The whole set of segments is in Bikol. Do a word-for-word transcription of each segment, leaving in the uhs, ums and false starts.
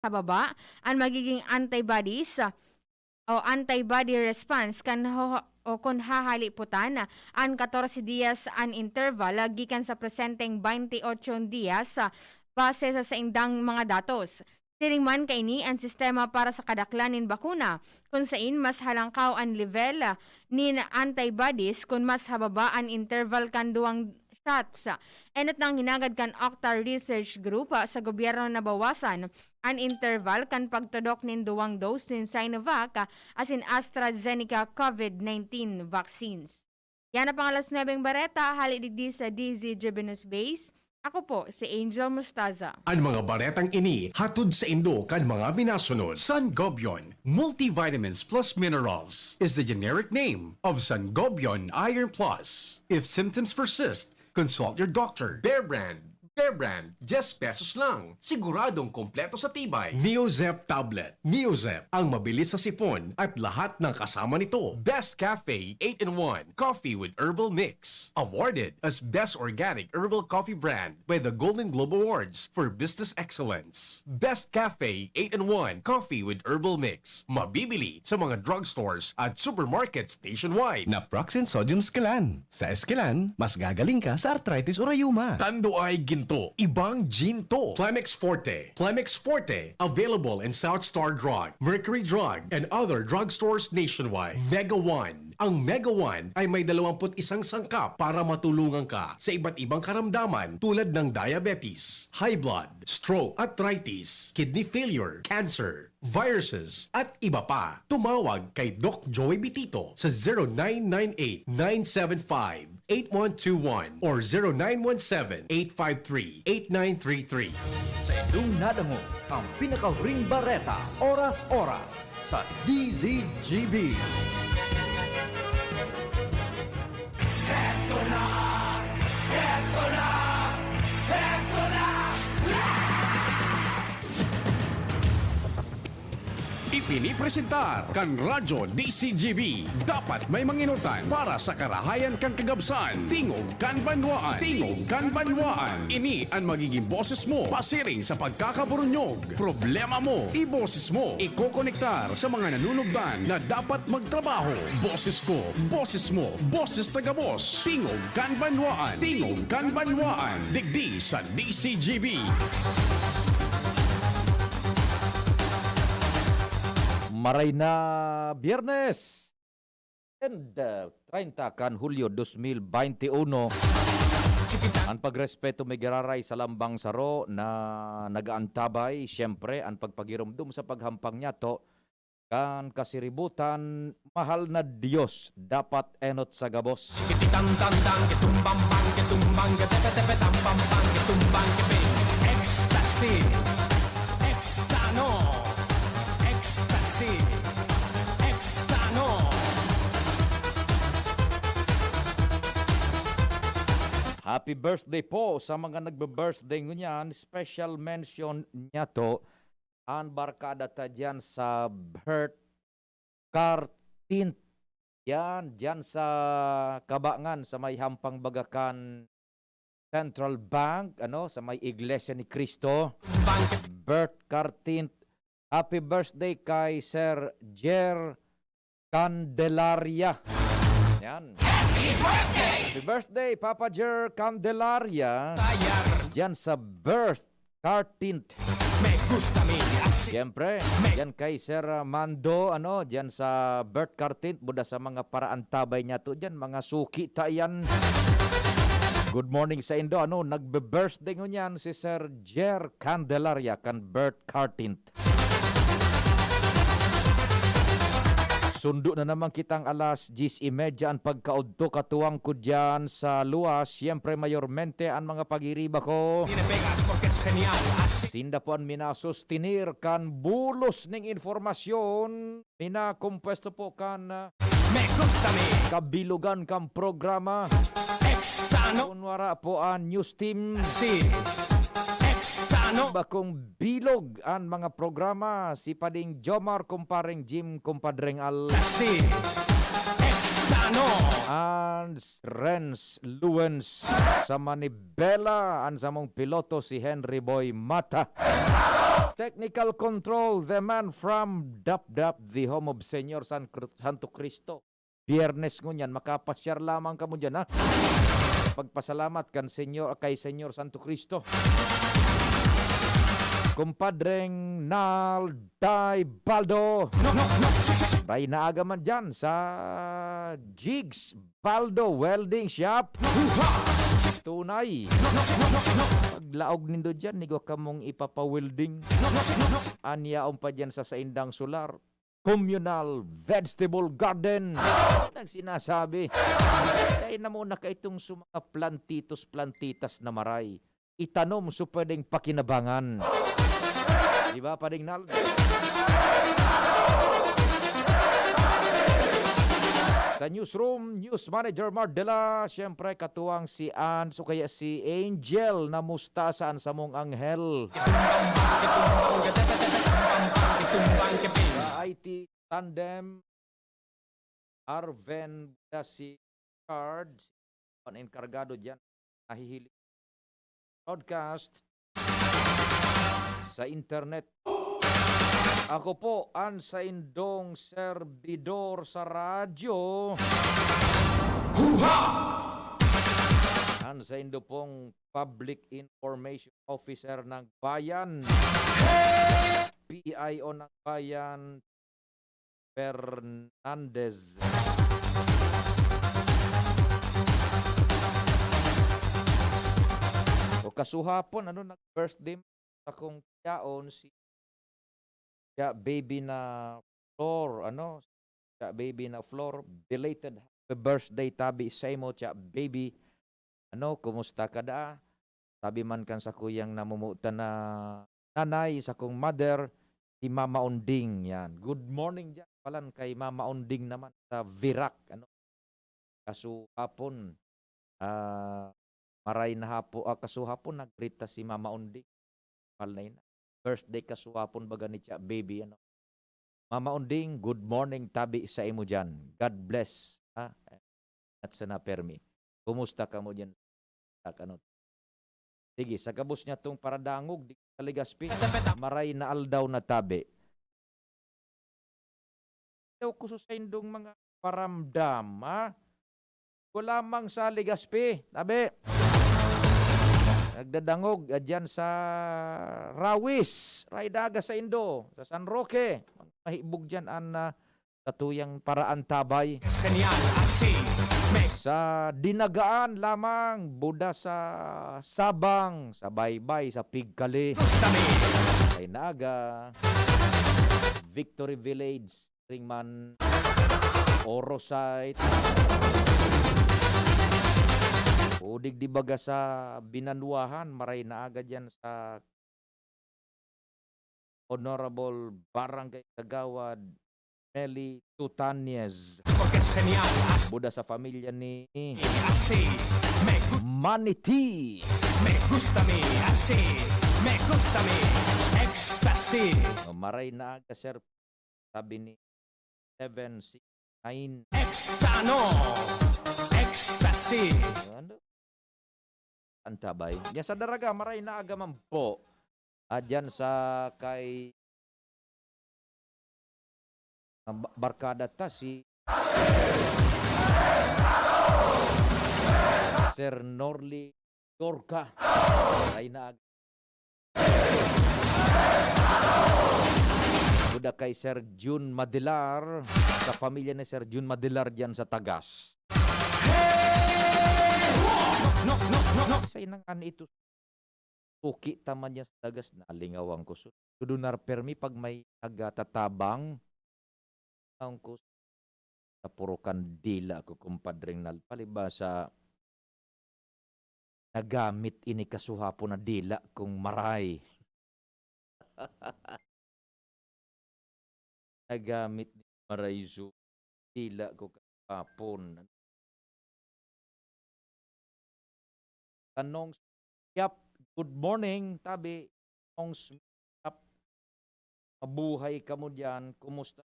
hababa an magiging antibodies o antibody response kan ho-, o kun hahaliputan an katorse dias an interval gikan sa presenteng baynte otso dias, base sa saindang mga datos. Siring man kaini an sistema para sa kadaklan nin bakuna, kun sain mas halangkaw an lebel nin antibodies kun mas hababa an interval kan duwang shots. Enot nang hinagad kan Octa Research Group, ah, sa gobyerno na bawasan an interval kan pagtudok nin duwang dose nin Sinovac, ah, asin AstraZeneca covid nineteen vaccines. Yan ang pang alas nuebeng bareta, hali digdi sa D Z G B News Base. Ako po si Angel Mostaza. An mga baretang ini hatod saindo kan mga minasunod. Sangobion Multivitamins Plus Minerals is the generic name of Sangobion Iron Plus. If symptoms persist, consult your doctor. Bear Brand. Bear Brand, diyes pesos lang. Siguradong kompleto sa tibay. Neozep Tablet. Neozep, ang mabilis sa sipon at lahat ng kasama nito. Best Cafe eight-in-one Coffee with Herbal Mix. Awarded as Best Organic Herbal Coffee Brand by the Golden Globe Awards for Business Excellence. Best Cafe eight-in-one Coffee with Herbal Mix. Mabibili sa mga drugstores at supermarkets nationwide. Naproxen Sodium Esquilan. Sa Esquilan, mas gagaling ka sa arthritis o rayuma. Tanduay Ginto, ibang ginto. Plemex Forte. Plemex Forte, available in South Star Drug, Mercury Drug, and other drugstores nationwide. Mega One. Ang Mega One ay may dalawampu't isang sangkap para matulungan ka sa iba't ibang karamdaman tulad ng diabetes, high blood, stroke, arthritis, kidney failure, cancer, viruses, at iba pa. Tumawag kay Doc Joey Bitito sa zero nine nine eight, nine seven five, eight one two one or zero nine one seven, eight five three, eight nine three three. Sa indong nadangog ang pinakahuring bareta, oras-oras, sa D Z G B. Heto na! Heto na! Heto na! Ipinipresentar kan Radyo D Z G B. Dapat may manginutan para sa karahayan kan kagabsan. Tingog kan banwaan. Tingog kan banwaan. Ini an magiging boses mo pasiring sa pagkakaburunyog. Problema mo, iboses mo. Ikokonektar sa mga nanunugdan na dapat magtrabaho. Boses ko, boses mo, boses ta gabos. Tingog kan banwaan. Tingog kan banwaan. Digdi sa D Z G B. Maray na Biyernes! And, uh, treinta kan Hulyo dos mil veintiuno, an pagrespeto may giraray sa lambang saro na nag-aantabay, siyempre, an pagpagiromdom sa paghampang niyato kan kasiributan, mahal na Diyos, dapat enot sa gabos. Chikititang-tang-tang, kitumbang-bang, kitumbang, ketepe-tepe, tambang-bang, kitumbang, kebe. Ecstasy. Extano. Ecstasy. Extano. Happy birthday po sa mga nagbe-birthday ngunyan. Special mention niyato an barkada ta diyan sa Bert Cartint. Yan, diyan sa Kabangan, sa may hampang baga kan Central Bank, ano, sa may Iglesia ni Cristo. Bert Cartint, happy birthday kay Sir Jer Candelaria. Yan. Happy birthday! Happy birthday, Papa Jer Candelaria. Diyan sa Bert Cartint. Me gusta mi así. Siyempre, diyan kay Sir, ah, Mando, ano, diyan sa Bert Cartint, buda sa mga paraantabay niyato diyan, mga suki ta yan. Good morning sa indo, ano, nagbe-birthday ngunyan si Sir Jer Candelaria kan Bert Cartint. Sundo na naman kitang alas diyes y media an pagkaudto, katuwang ko diyan sa luwas. Siyempre, mayormente an mga pagiriba ko. Tiene pegas porque es genial, así. Sinda po an minasustenir kan bulos ning informasyon. Minakompuesto po kan, ah, Me gusta mi. Kabilogan kan programa. Extano. Kun wara po an news team. Si Extano. Bakong bilog an mga programa. Si Pading Jomar, Kumpareng Jim, Kumpadreng Al. Si Extano. And Renz Luwens sa manibela. An samong piloto si Henry Boy Mata. Technical control, the man from Dapdap, the home of Señor San Cru-, Santo Cristo. Biyernes ngunyan, makapasyar lamang kamo dyan, ha? Pagpasalamat kan Señor, kay Señor Santo Cristo. Kumpadreng Nalday Baldo. Maray na aga man dyan sa Jigs Baldo Welding Shop. Tunay. Paglaog nindo dyan, igwa kamong ipapa-welding. An yaon pa dyan sa saindang solar, communal vegetable garden. Ang sinasabi, kaya na muna ka itong sa mga plantitos, plantitas na maray. Itanom so pwedeng pakinabangan. Di ba, Pading Nal? Sa newsroom, News Manager Mardela, siyempre, katuwang si Ans o kaya si Angel, na musta saan sa mong anghel? Sa I T tandem, Arven Budasi Card, ang enkargado dyan, nahihiling broadcast sa internet. Ako po, an saindong serbidor sa radyo. Huha! An saindo pong Public Information Officer ng Bayan. P I O ng Bayan, Fernandez. O kasuhapon, ano, nag-birthday sa kong yaon si ya baby na Flor, ano, ya baby na Flor, belated happy birthday tabi sa imo, ya baby. Ano, kumusta ka daa? Sabi man kan sakuyang namumutan na nanay, sakong mother, si Mama Onding, yan. Good morning dyan, palan kay Mama Onding naman sa Virac, ano. Kasuhapon, ah, maray na hapo-, ah, kasuhapon nag-greet ta si Mama Onding. Pal na yun. Birthday kasuhapon baga ni Cha Baby, ano. Mama Onding, good morning, tabi sa imo dyan. God bless, ha? At sana permi. Kumusta ka mo dyan? Sa ano? Sige, sa gabos niya tong paradangog, di sa Legazpi, maray na aldaw na tabi. Daw ko sa indong mga paramdam, ha? Ko lamang sa Legazpi, tabi. Nagdadangog, ah, dyan sa Rawis, Raydaga sa Indo, sa San Roque. Mahibog dyan an, ah, satuyang paraan tabay. Genial, así me Sa Dinagaan lamang, Buda sa Sabang, sa Baybay, sa Pigkali. Gusta me. Kay Naga, Victory Village, Ringman, Orosite. O digdi baga sa Binanwahan, maray na aga dyan sa Honorable Barangay Kagawad Meli Tutanez. Porque es genial, así Buda sa pamilya ni me gusta. Maniti. Me gusta me, así me gusta me. Ecstasy. O, maray na aga, sir. Sabi ni seven six nine. Extano. Ecstasy. Ano? Antabay. Diyan sa Daraga, maray na aga man po. Ah, diyan sa kay, ah, ba-, barkada ta si Sir Norly Dorca. Maray na aga. Buda kay Sir Jun Madilar, sa pamilya ni Sir Jun Madilar diyan sa Tagas. No, no, no, no. Sa inang ani ito, suki ta man yan sa Tagas, nalingawan ko. Su-, sudunar permi pag may nagtatabang. Ang kus-, sa puro kandila ko, kumpadreng nal-, palibasa, nagamit ini kasuhapon na dila kong maray. Nagamit ni maray su-, dila ko kahapon. Tanong, Yap, good morning, tabi. Tanong, Yap, mabuhay kamo diyan, kumusta?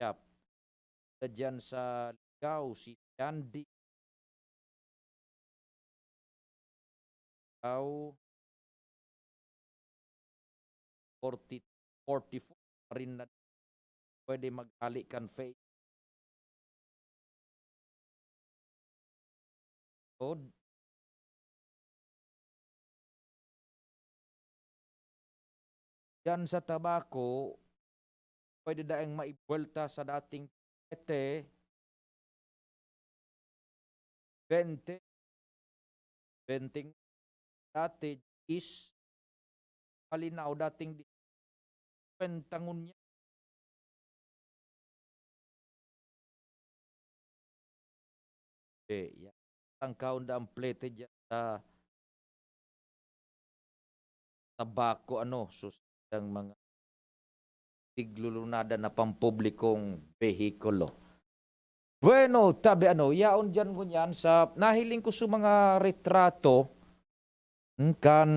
Yap, diyan sa Ligao, si Shandy. Ikaw, forty, forty-four pa rin na pwede maghali kan face. Lord. Diyan sa Tabaco, pwede daing maibuwelta sa dating siyete, bente, benteng dati, is, halinaw, dating di-, kwenta ngunyan. Eh, ya-, tangkaon da ang plete diyan sa Tabaco, ano, sus, ang mga tiglulunada na pampublikong behikulo. Bueno, tabi ano, yaon diyan ngunyan sa nahiling ko sa mga retrato, hmm, kan,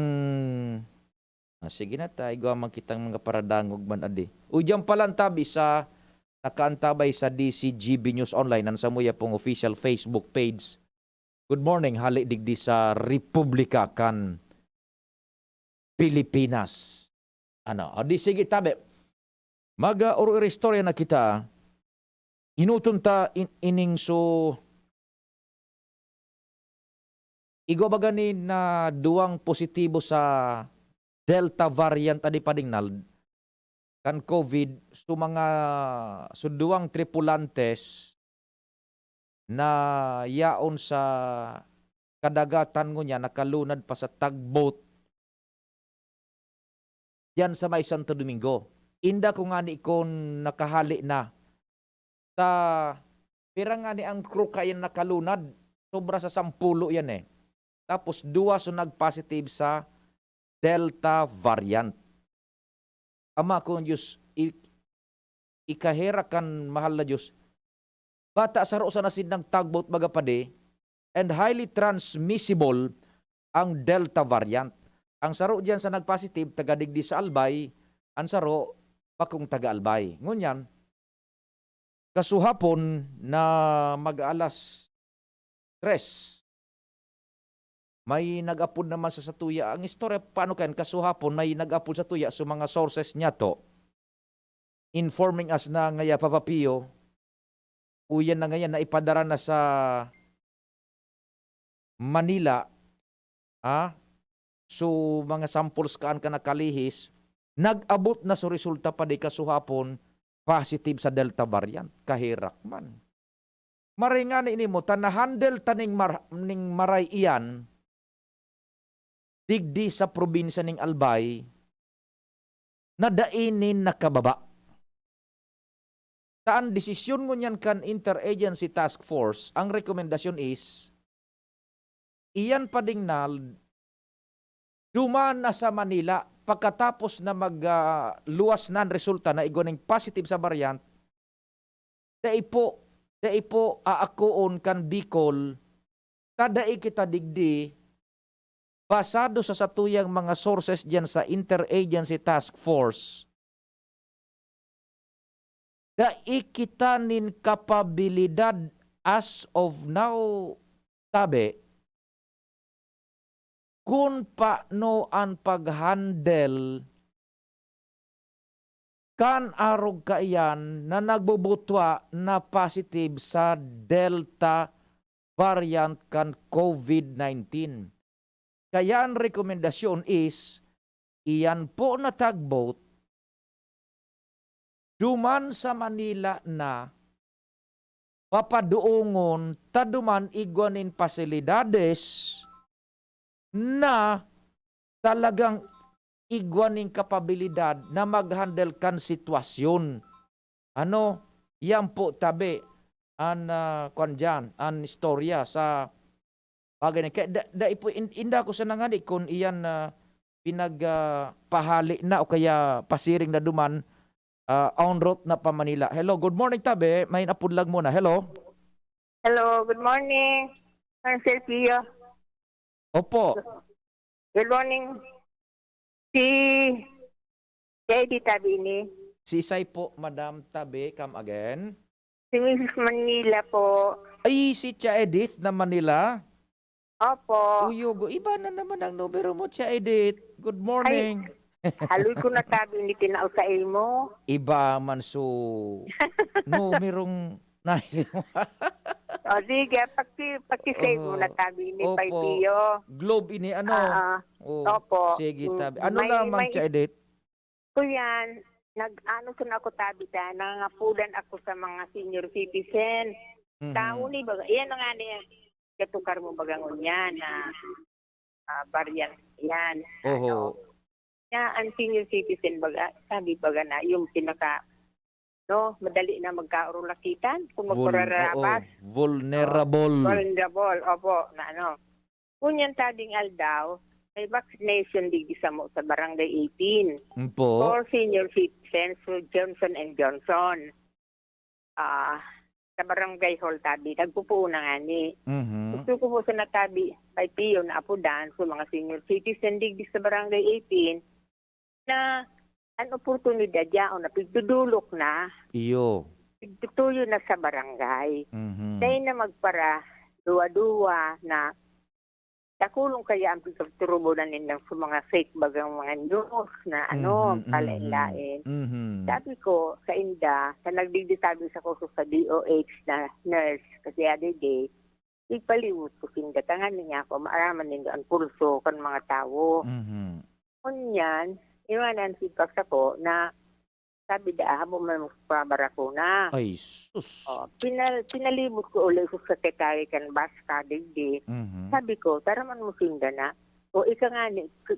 ah, sige na ta, igwa man kitang mga paradangog man adi. Uy, diyan pala ang tabi sa nakaantabay sa D C G B News Online, ang samuya pong official Facebook page. Good morning, hali digdi sa Republika kan Pilipinas. Ano? O di sige, tabi. Mag, ah, oro-, istorya na kita. Inuton ta in-, ining so, igwa baga ni na duwang positibo sa Delta variant adi, Padingnal, kan COVID. So, mga, so, duwang tripulantes na yaon sa kadagatan ngunyan, nakalunad pa sa tugboat diyan sa may Santo Domingo. Inda ko ngani kun nakahali na. Ta, pira ngani ang crew kaiyan nakalunad? Sobra sa sampulo yan eh. Tapos duwa so nag-positive sa Delta variant. Ama ko, Diyos, i-, ikaherak kan mahal na Diyos. Bata saro sana sinda nagtugboat baga padi, and highly transmissible ang Delta variant. Ang saro diyan sa nag-positive, taga digdi sa Albay, ang saro, bakong taga Albay. Ngunyan, kasuhapon na mag-alas tres, may nag-apod naman sa satuya. Ang istorya, paano kayan? Kasuhapon, may nag-apod satuya sa mga sources niya to, informing us na ngaya, Papa Pio, uyan na ngayan na ipadara na sa Manila, ah, so, mga samples kaan ka nakalihis, nag-abot na so resulta padi kasuhapon, positive sa Delta variant. Kaherak man. Maray ngani nimo, ta na-handle ta ning mar-, ning maray iyan, digdi sa probinsya ning Albay, na dai nin nakababa. Ta an desisyon ngunyan kan Interagency Task Force, ang rekomendasyon is, iyan padingnal, duman na sa Manila, pagkatapos na mag, ah, luwas na an resulta na igwa ning positive sa variant, dai po, dai po aakoon kan Bicol, ta dai kita digdi, basado sa satuyang mga sources diyan sa Interagency Task Force, dai kita nin kapabilidad as of now, tabi, kun paano an pag-handle kan arog kaiyan na nagbubutwa na positive sa Delta variant kan COVID nineteen. Kaya an rekomendasyon is, iyan po na tugboat, duman sa Manila na papaduongon ta duman igwa nin pasilidades na talagang igwa nin kapabilidad na mag-handle kan sitwasyon. Ano, yan po tabi an, ah, kwan diyan, an istorya sa bagay na, kaya da-, dai po, in-, inda ko sana ngani kun iyan na pinag, ah, pahali na o kaya pasiring na duman, ah, en route na pa Manila. Hello, good morning, tabi. May napudlag muna. Hello? Hello, good morning, Sir Pio. Opo. Good morning. Si, si Eddie tabi ini. Si Isay po, Madam, tabi, come again. Si Missus Manila po. Ay, si Tia Edith na Manila? Opo. Uyogo, iba na naman ang numero mo, Tia Edith. Good morning. Haloy ko na tabi ni tinao sa imo. Iba man so numerong nahili mo. O sige, paki, paki-save mo na Oo. tabi ni Opo. Paipio. Globe ini, ano? Ah, Oh, opo. Sige, Mm, tabi. Ano may- lamang, may- Tia Edith? Ko yan, nag-ano ko na ako tabi ta, nangangapudan ako sa mga senior citizen. Mhm. Tao ni baga, yan na nga niya. Katukar mo baga ngunyan na ah, variant yan. Oho. Ano? Kaya ang senior citizen baga, sabi baga na yung pinaka, no, madali na magkaurulakitan kung Vul- magpararabas. oo, vulnerable. Vulnerable, opo, na ano. Ngunyan tabing aldaw, may vaccination digdi samo sa Barangay eighteen Opo. for senior citizens through Johnson and Johnson. Ah, sa barangay hall tabi, nagpupuon na nga ni. Mhm. Gusto ko po sana tabi, Paipio, na apudan sa mga senior citizen digdi sa Barangay eighteen na an oportunidad yaon na pigdudulok na, Iyo. pigtutuyo na sa barangay. Mhm. Dahil na magpara duwa-duwa na dakulong kaya ang pigtuturubo na nindang sa mga fake bagang mga news na ano, Mhm, mhm, palain-lain. mhm. Sabi ko sa inda, sa nagdigdi tabi sa kurso sa D O H na nurse, kasi other day, ipaliwot ko sinda, tangan niya ako, maaraman nindo ang pulso kan mga tawo. Mhm. Ngunyan, iwanan si Pastor ko na sabi da, habo man mo sa barakuna. Ay, sus. Oh, pinal, pinalibot ko uli sa secretary kan basta digdi. Mhm. Sabi ko, tara man mo sinda na. O ika nga ni, k-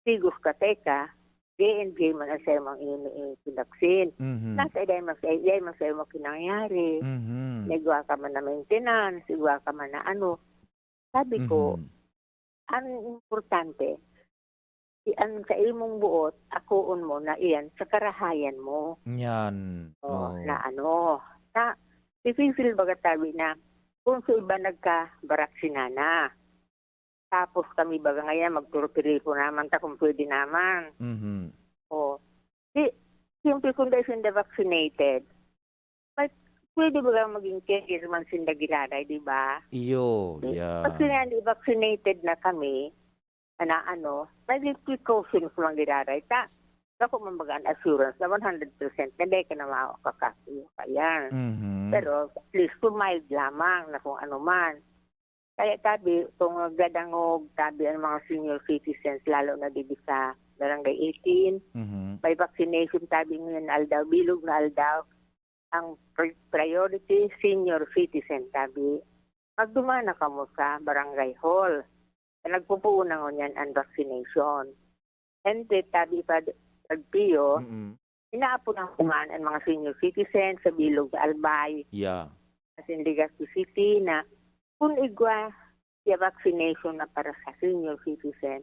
sigos ka, teka, J and J man ang sa imong ini pinaksin. Mhm. Nasa iday man sa iday man sa imong kinangyari. Mhm. Igwa ka man na maintenance, igwa ka man na ano. Sabi ko, Mhm. ang importante, i- ang sa imong buot, akoon mo na iyan sa karahayan mo. Yan. Oh, Oo. na ano, na, difícil baga tabi na kung sa iba nagkabaraksina na. Tapos kami baga ngayon, magturpiripo naman ta kung pwede naman. Mhm. Oh, di, siyempre kung dahil sinda vaccinated, may, pwede baga maging carrier man sinda giraray, di ba? Iyo, Di- yeah. Pag sinali, vaccinated na kami, na ano, may precautions man giraray. Ta, ako man baga an assurance na one hundred percent na dahil ka na makakakayo ka yan. Mhm. Pero at least mild lamang na kung ano man. Kaya tabi, kung gadangog, tabi ang mga senior citizens, lalo na dito sa Barangay eighteen, Mhm. may vaccination tabi ngayon na aldaw, bilog na aldaw, ang pri- priority senior citizen tabi. Magduman na kamo sa barangay hall. Nagpupuon na ngunyan ang vaccination. And then, tabi pa, Pio, Mm-mm. inaapo na kuman ang mga senior citizen sa bilog sa Albay, Yeah. sa Legazpi City na kung igwa siya vaccination na para sa senior citizen,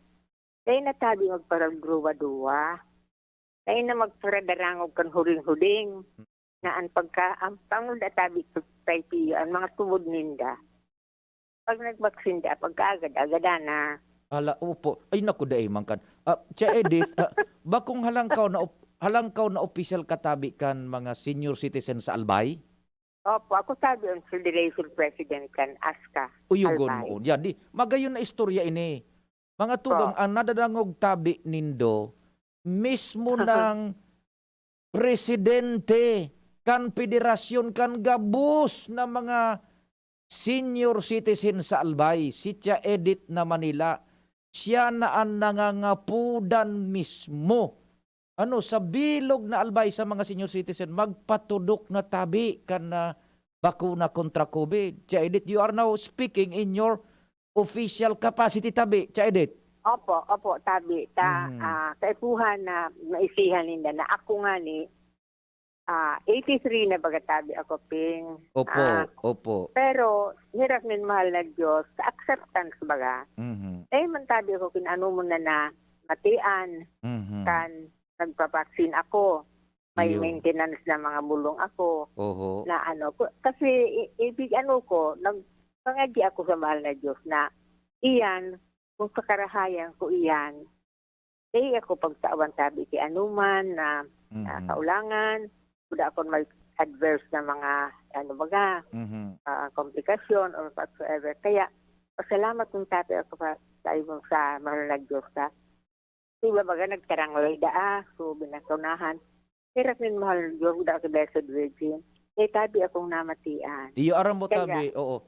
dahil na tabi magparagruwa-duwa, dahil na magparadarangog kan huling-huling, na ang pagka, ang pangulda tabi sa Pio, ang mga tubod ninda, pag nagbaksin da, pagkaagad-agad na. Ala, opo. Ay, naku, dai man kan. Ah, Tia Edith, ah, bakong halangkaw na op- halangkaw na opisyal katabi kan mga senior citizen sa Albay? Opo, ako tabi ang Federation President kan aska. Uyugon Albay. mo. Ya, di, magayon na istorya ini. Mga tugang, Po. Ang nadadangog tabi nindo, mismo ng presidente kan federasyon kan gabos na mga senior citizen sa Albay, si Tia Edith na Manila, siya na ang nangangapudan mismo. Ano, sa bilog na Albay sa mga senior citizen, magpatudok na tabi kan, ah, bakuna kontra COVID. Tia Edith, you are now speaking in your official capacity tabi, Tia Edith. Opo, opo, tabi. Ta, Mhm. ah, kaipuhan na maisihan ninda na ako nga ni, ah, eighty-three na baga tabi ako, Ping. Opo, Ah, opo. Pero, hiras nin mahal na Diyos, sa acceptance baga. Mhm. Eh, man tabi ako, kinano mo na na, matian, Mhm. kan, nagpapaksin ako. May Iyo. Maintenance na mga bulong ako. Oho. Na ano, ko- kasi i- ibig ano ko, nagpangagi ako sa mahal na Diyos na iyan, kung sa karahayan ko iyan, eh ako pagtawan tabi ki anuman na, na Mhm. kaulangan, kuda akong may adverse na mga, ano baga, Mhm. ah, komplikasyon or whatsoever. Kaya, pasalamat kong tabi ako sa, sa, sa mahal na Diyos sa Di ba baga nagtaranglay daa, so binasonahan. Herak nin mahal, Diyos, da ka Blessed Virgin. Eh, tabi akong namatian. Iyo, aram mo, Kaya tabi, oo.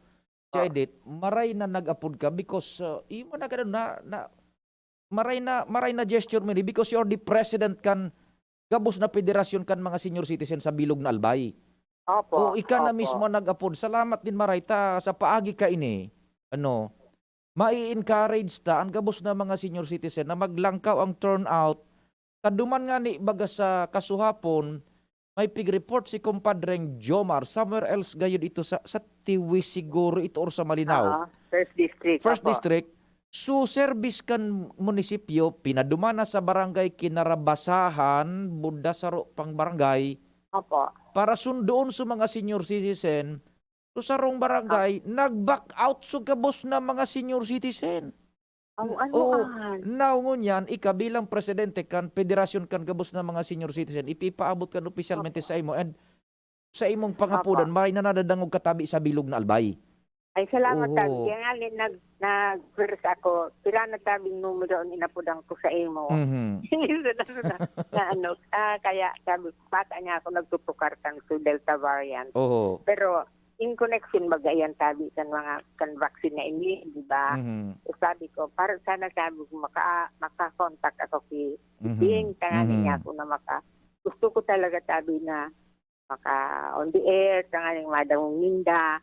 Si Oh. Edith, maray na nag-apod ka because, uh, imo na ganun na, na, maray na, maray na gesture mo ini because you're the president kan gabos na federasyon kan mga senior citizen sa bilog na Albay. Opo, O, ika na opo. mismo ang nag-apod. Salamat din, maray ta, sa paagi ka ini. Ano, mai-encourage ta ang gabos na mga senior citizen na maglangkaw ang turnout. Kaduman nga ni baga sa kasuhapon, may pig-report si Compadreng Jomar, somewhere else gayud ito sa, sa Tiwi siguro ito or sa Malinao. Ah, first district, First opo. district, so service kan munisipyo, pinaduman na sa barangay Kinarabasahan, Buda, saro pang barangay, Opo. para sundoon sa mga senior citizen, so sarong barangay, nag-back out so gabos na mga senior citizen. Ang ano Oo. an? Now, ngunyan, ika bilang presidente kan Federasyon kan Gabos na mga Senior Citizen, ipipaabot kan opisyalmente Opo. sa imo and sa imong pangapudan, Opo. maray na nadadangog katabi sa bilog na Albay. Ay, salamat, Oo. tabi. Kaya nga, ni-, nag-, nag-, first ako, pira na tabing numero ang inapodan ko sa imo. Mhm. Sa na, na, na, ano, ah, kaya sabi ko, bata niya ako, nagtutukar kan sa Delta variant. Oo. Pero, in connection baga yan, tabi, kan mga, kan vaccine na ini, di ba? Mhm. So, sabi ko, para sana, sabi ko, maka-, maka-contact ako si Mhm. Ping, tanganing Mhm. niya ako na maka-, gusto ko talaga, tabi, na maka-on the air, tanganing madangog ninda,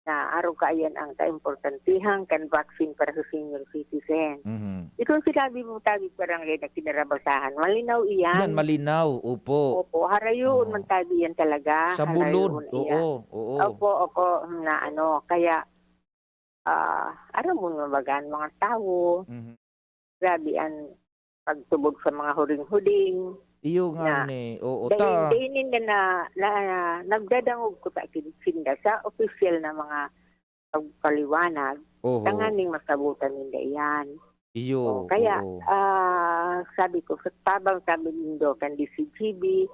na arog kaiyan ang kaimportantihan kan vaccine para sa senior citizen. Mhm. Itong sinabi mo, tabi, barangay na Kinarabasahan, malinaw iyan. Yan, malinaw. Opo. Opo, harayoon Oo. man, tabi, yan talaga. Sa Bulod. Harayoon iyan. Oo, oo. Opo, opo, na ano, kaya, ah, aram mo naman baga ang mga tawo, Mhm. grabe ang pagtubod sa mga huring-huring Iyo nga na ni, oo, dai-, ta- dai ninda na, na, nagdadangog ko ta kin-, sinda sa opisyal na mga pagpaliwanag, Oho. tanganing masabutan ninda iyan. Iyo, Oh, kaya, oo. ah, sabi ko, sa tabang, sabi nindo, kan D C G B,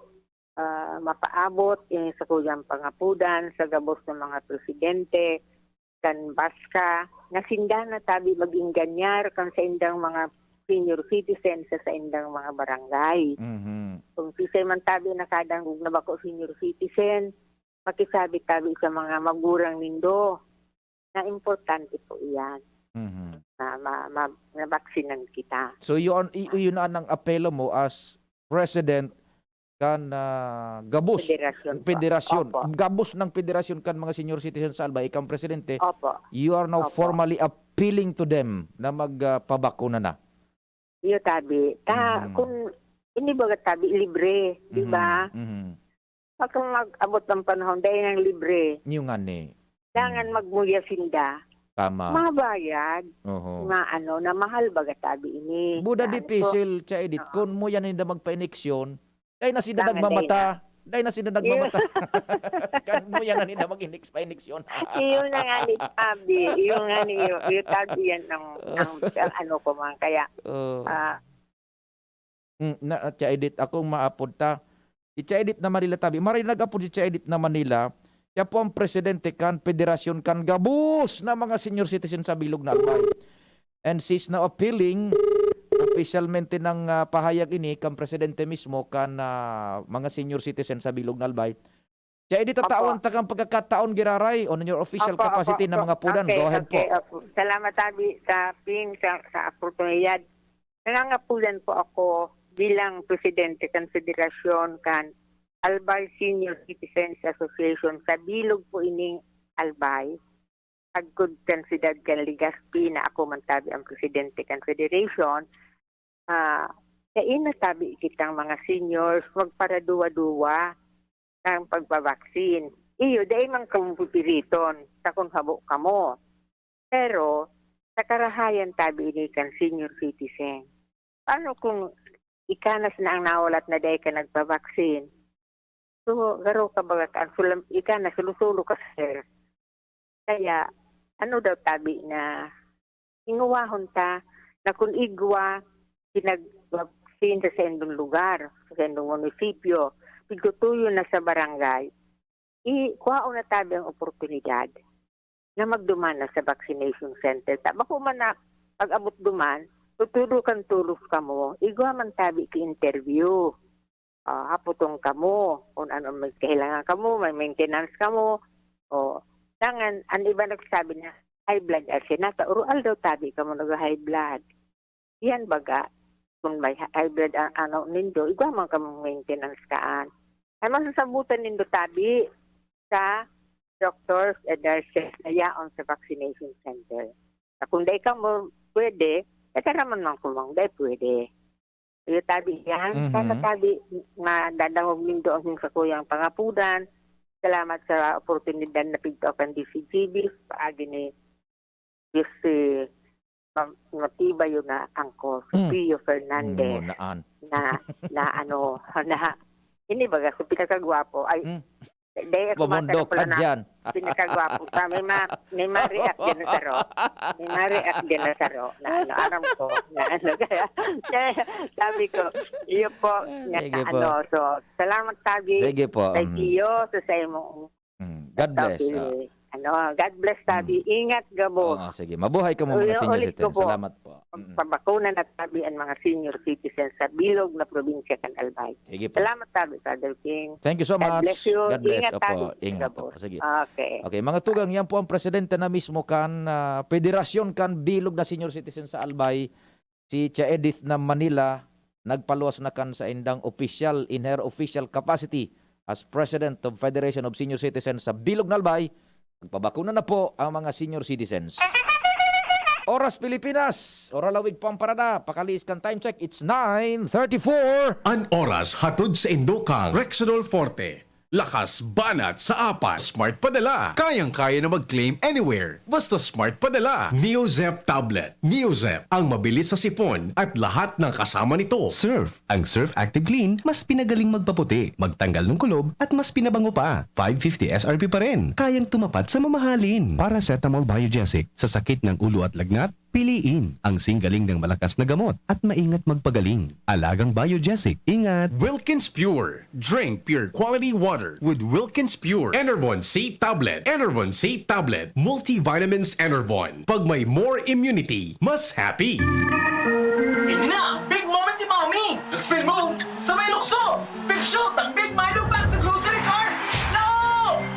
ah, mapaabot, eh, sa kuyang pangapudan, sa gabos ng mga presidente, kan BASCA, na sinda na tabi mag-engganyar kan saindang mga senior citizen sa saindang mga barangay. Mhm. Kung sisay man tabi nakadangog na bako senior citizen, makisabi tabi sa mga magurang nindo na importante po iyan, Mhm. na ma-, ma-, nabaksinan kita. So, yun, y-, yun na ang apelo mo as president kan, ah, gabos, Federasyon po. federasyon, Opo. gabos ng federasyon kan mga senior citizen sa Albay, ikaw ang presidente, Opo. you are now Opo. formally appealing to them na mag, ah, pabakuna na. Iyo, tabi. Ta-, Mm. kung ini baga tabi, libre, di Mhm, ba? mhm. Pag mag-abot ang panahon, dahil nang libre. Yung nga ni. Dangan Mm. magmuya sinda. Tama. Mabayad Oho. nga ano, na mahal baga tabi ini. Buda Yan po. dipisil, Cha Edith, Oo. kun muya ninda magpa-ineksyon, dai na sinda Dangan nagmamata. dai na. Dai na sinda Iyo. nagmamata. Kan muya na ninda mag-ineks-, pa-ineksyon. Iyo na nga ni tabi. Iyo nga ni, iyo, iyo tabi yan ang, ang, ang ano ko man. Kaya, Oh. ah, Mm, na, Cha Edith, akong maapod ta. Si Cha Edith na Manila tabi. Maray nag-apod si Cha Edith na Manila. Siya po ang presidente kan Federasyon kan Gabos na mga senior citizen sa Bilog na Albay. And she's now appealing, opisyalmente ng, ah, pahayag ini kan presidente mismo kan, ah, mga senior citizen sa Bilog na Albay. Cha Edith, Opo. tatawan ta kang pagkakataon giraray on your official Opo, opo, capacity na opo. mga pudan. Okay, Go ahead okay, po. opo. Salamat, tabi, sa ping, sa, sa oportunidad. Nangangapulan po ako bilang presidente kan Federasyon kan Albay Senior Citizens Association sa bilog po ining Albay. Agkod kan siyudad kan Legazpi na ako man tabi ang presidente kan federation, ah, dai na tabi kitang mga seniors magparaduwa-duwa kan pagpabaksin. Iyo, dai man kamo pipiriton ta kun habo kamo. Pero, sa karahayan tabi ini kan senior citizen. Paano kung ikanas na ang nahulat na dai ka nagpabaksin? So, garo ka baga ka, sulam-, ika na, sulo-sulo ka, sir. Kaya, ano daw tabi na hinguwahon ta na kun igwa, pinagvaksin sa saindong lugar, sa saindong munisipyo, pigtutuyo na sa barangay, i-, kuhaon na tabi ang oportunidad na magduman na sa vaccination center. Ta-, bako man na pag-abot duman, Tutudo kan tolos kamo, igwa man tabi ki interview. Ah, hapotong kamo kung ano may kahilangan kamo, may maintenance kamo. O, dangan, an iba nagsasabi na, "High blood," asin nata, oro aldaw tabi kamo nag-high blood. Yan baga, kung may ha-, high blood ang ano nindo, igwa man kamo maintenance kaan. Ay masasabutan nindo tabi sa doctors and nurses na yaon sa vaccination center. Na kung dai kamo pwede, tataramon man kumang dai pwede. Iyo tabi yan. Mhm. Sana tabi nga dadangog nindo ang sakuyang pangapudan. Salamat sa oportunidad na pigto kan D C G B, paagi ni Diyos si ma-, matibay yun na angkol, si Mm. Pio Fernandez, Mm, naan. na, na ano, na, ini baga, si pinakagwapo, ay, Mm. dahil ako Bumundok matara pala ka na dyan. pinakagwapo. Sa may ma-, may ma-react din na saro. May ma-react din na saro na ano, aram ko, na ano, kaya, kaya sabi ko, iyo po, Ah, na sige po. ano, so, salamat tabi. Sige po, Sa mm. iyo, sa, sa imong Mm, God bless, Sabi, ah. ano, God bless, sabi, Mm. ingat gabos. Oo, sige. Mabuhay ka mo, mga Uy, senior ulit ko citizen. po. Salamat po. Mm. Pabakuna na tabi ang mga senior citizens sa bilog na probinsya kan Albay. Sige po. Salamat tabi, Father King. Thank you so God much. bless you. God bless. Ingat Opo, tabi, ingat gabos. po. Sige. Okay. Okay, mga tugang, yan po ang presidente na mismo kan, ah, Federasyon kan Bilog na Senior Citizen sa Albay, si Tia Edith na Manila, nagpaluwas na kan saindang opisyal in her official capacity as President of Federation of Senior Citizens sa Bilog na Albay, magpabakuna na po ang mga senior citizens. Oras Pilipinas, Ora Lawig po ang parada. Pakaliis kan time check, it's nine thirty-four. An oras hatod sa Indokang Rexidol Forte. Lakas banat sa apat. Smart Padala. Kayang-kaya na mag-claim anywhere. Basta Smart Padala. NeoZep Tablet. NeoZep, ang mabilis sa sipon at lahat ng kasama nito. Surf. Ang Surf Active Clean, mas pinagaling magpaputi, magtanggal ng kulob, at mas pinabango pa. Five fifty S R P pa rin. Kayang tumapat sa mamahalin. Paracetamol Biogesic, sa sakit ng ulo at lagnat, piliin ang singgaling ng malakas na gamot at maingat magpagaling. Alagang Biogesic, ingat! Wilkins Pure. Drink pure quality water with Wilkins Pure. Enervon C Tablet. Enervon C Tablet. Multivitamins Enervon. Pag may more immunity, mas happy. Ini na ang big moment ni Mommy! Nag-spin move sa may lukso! Big shoot ang Big Milo Pack sa grocery cart! No!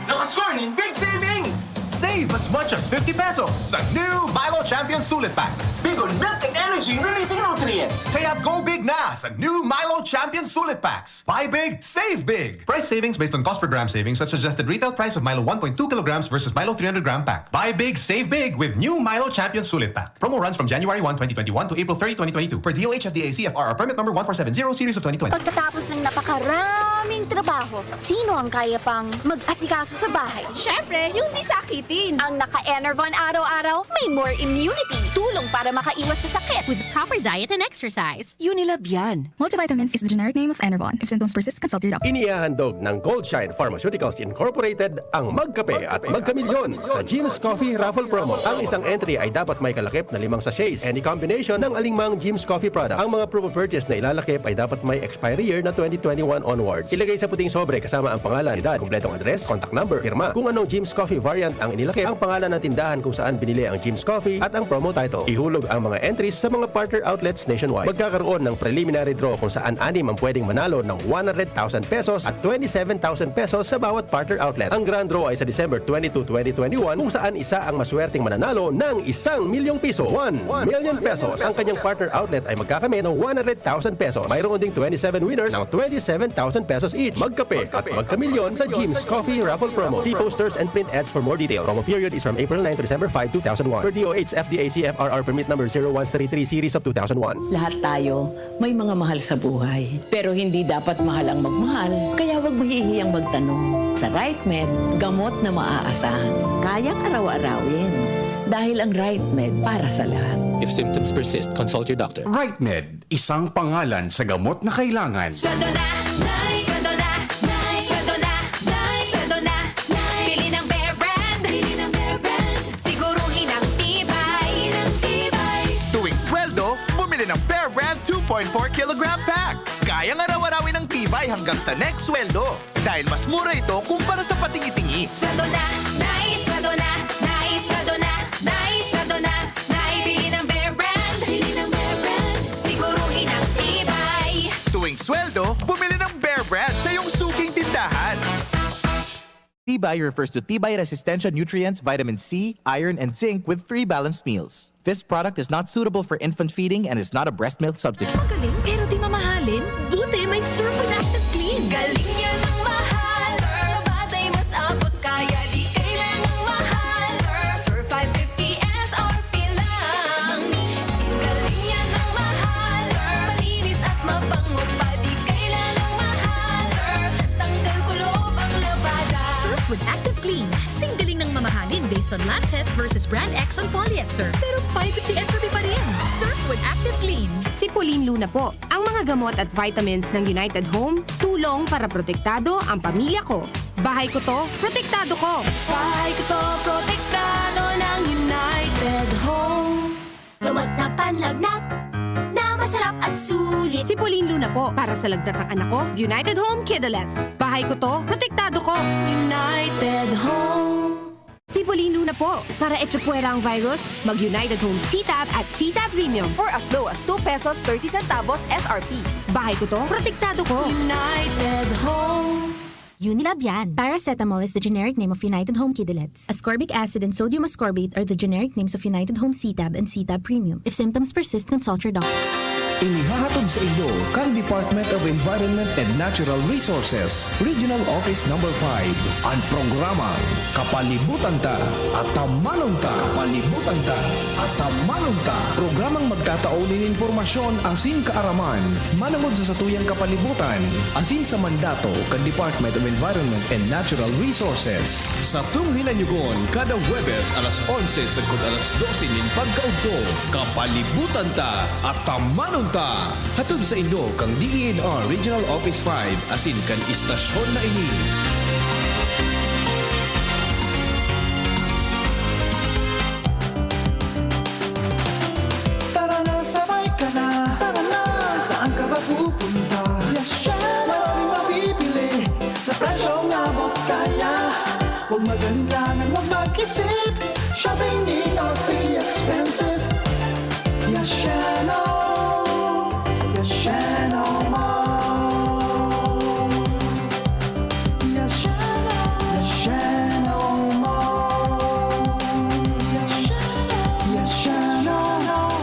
Nakascore nin big savings! Save as much as fifty pesos sa new Milo Champion Sulit Pack. Big on milk and energy releasing nutrients. Kaya go big na sa new Milo Champion Sulit Packs. Buy big, save big. Price savings based on cost per gram savings at suggested retail price of Milo one point two kilograms versus Milo three hundred gram pack. Buy big, save big with new Milo Champion Sulit Pack. Promo runs from January one, twenty twenty-one to April thirty, twenty twenty-two, per D O H F D A C F R R permit number one four seven zero series of twenty twenty. Pagkatapos ng napakaraming trabaho, sino ang kaya pang mag-asikaso sa bahay? Siyempre, yung di sakitin. Ang naka-Enervon araw-araw, may more immunity. Tulong para makaiwas sa sakit. With proper diet and exercise. Unilab yan. Multivitamins is the generic name of Enervon. If symptoms persist, consult your doctor. Inihahandog ng Goldshine Pharmaceuticals Incorporated ang Magkape at Magkamilyon sa Jim's Coffee Raffle Promo. Ang isang entry ay dapat may kalakip na limang sachets. Any combination ng alingmang Jim's Coffee product. Ang mga proof of purchase na ilalakip ay dapat may expiry year na twenty twenty-one onwards. Ilagay sa puting sobre kasama ang pangalan, edad, kompletong address, contact number, pirma. Kung anong Jim's Coffee variant ang inilakip, ang pangalan ng tindahan kung saan binili ang Jim's Coffee at ang promo title. Ihulog ang mga entries sa mga partner outlets nationwide. Magkakaroon ng preliminary draw kung saan anim ang pwedeng manalo ng one hundred thousand pesos at twenty-seven thousand pesos sa bawat partner outlet. Ang grand draw ay sa December twenty-two, twenty twenty-one, kung saan isa ang maswerteng mananalo ng isang milyong piso, one million pesos. Ang kanyang partner outlet ay magkakamit ng one hundred thousand pesos. Mayroon ding twenty-seven winners ng twenty-seven thousand pesos each. Magkape at magkamilyon sa Jim's Coffee Raffle Promo. See posters and print ads for more details. Promo period is from April nine to December five, two thousand one. Per D O H F D A C F R R permit number zero one three three series of two thousand one. Lahat tayo may mga mahal sa buhay. Pero hindi dapat mahal ang magmahal, kaya huwag mahihiyang magtanong. Sa Right Med, gamot na maaasahan. Kayang araw-arawin. Dahil ang Right Med para sa lahat. If symptoms persist, consult your doctor. Right Med, isang pangalan sa gamot na kailangan. Sweldo na, Nay! Sweldo na, Nay! Sweldo na, Nay! Sweldo na, Nay! Bili ng Bear Brand! Bili ng Bear Brand! Siguruhin ang tibay! Ang tibay! Tuwing sweldo, bumili ng Bear Brand two point four kilogram pack. Kayang araw-arawin ang tibay hanggang sa next sweldo. Dahil mas mura ito kumpara sa patingi-tingi. Sweldo na, Nay! Sweldo na, Nay! Sweldo na, Nay! Sweldo na, Nay! Bili ng Bear Brand! Bili ng Bear Brand! Tibay refers to Tibay Resistencia nutrients, vitamin C, iron, and zinc with three balanced meals. This product is not suitable for infant feeding and is not a breast milk substitute. Magaling pero di mamahalin? Buti may Surf with Active Clean. Galing yan ang mahal. Surf, batay mas abot kaya di kailangang mahal. Surf, Surf five fifty S R P lang. Galing yan ang mahal. Surf, malinis at mabango pa di kailangang mahal. Surf, tanggal kuloob ang labada. Surf with Active Clean. Sing galing ng mamahalin based on lab test versus brand X on polyester. Pero five fifty S R P pa rin. Surf with Active Clean. Si Pauline Luna po. Ang mga gamot at vitamins ng United Home, tulong para protektado ang pamilya ko. Bahay ko to, protektado ko. Bahay ko to, protektado ng United Home. Gamot na panlagnat na masarap at sulit. Si Pauline Luna po, para sa lagnat ng anak ko, United Home Kidulets. Bahay ko to, protektado ko. United Home. Si Pauline Luna po, para echapuwera ang virus, mag United Home C-Tab at C-Tab Premium. For as low as two pesos thirty centavos S R P. Bahay ko to, protektado ko. United Home. Unilab yan. Paracetamol is the generic name of United Home Kidulets. Ascorbic acid and sodium ascorbate are the generic names of United Home C-Tab and C-Tab Premium. If symptoms persist, consult your doctor. Inihahatod sa inyo kan Department of Environment and Natural Resources, Regional Office Number five, an programang Kapalibutan Ta, Atamanon Ta. Kapalibutan Ta, Atamanon Ta. Programang magtatao nin impormasyon asin kaaraman manongod sa satuyang kapalibutan asin sa mandato kan Department of Environment and Natural Resources. Satong hinanyugon kada Huwebes alas onse sagkod alas dose nin pagkaudto. Kapalibutan Ta, Atamanon Ta. Hatod sa inyo kan D E N R Regional Office five asin kan istasyon na ini. Tara na, sabay ka na. Tara na, saan ka ba pupunta? Yes, siya. Maraming mabibili sa presyong abot kaya. Huwag mag-alinlangan, huwag mag-isip. Shopping need not be expensive. Yes, siya, no. Yes, siya, no more. Yes, siya, no. Yes, siya, no more. Yes, siya, no. Yes, siya, no.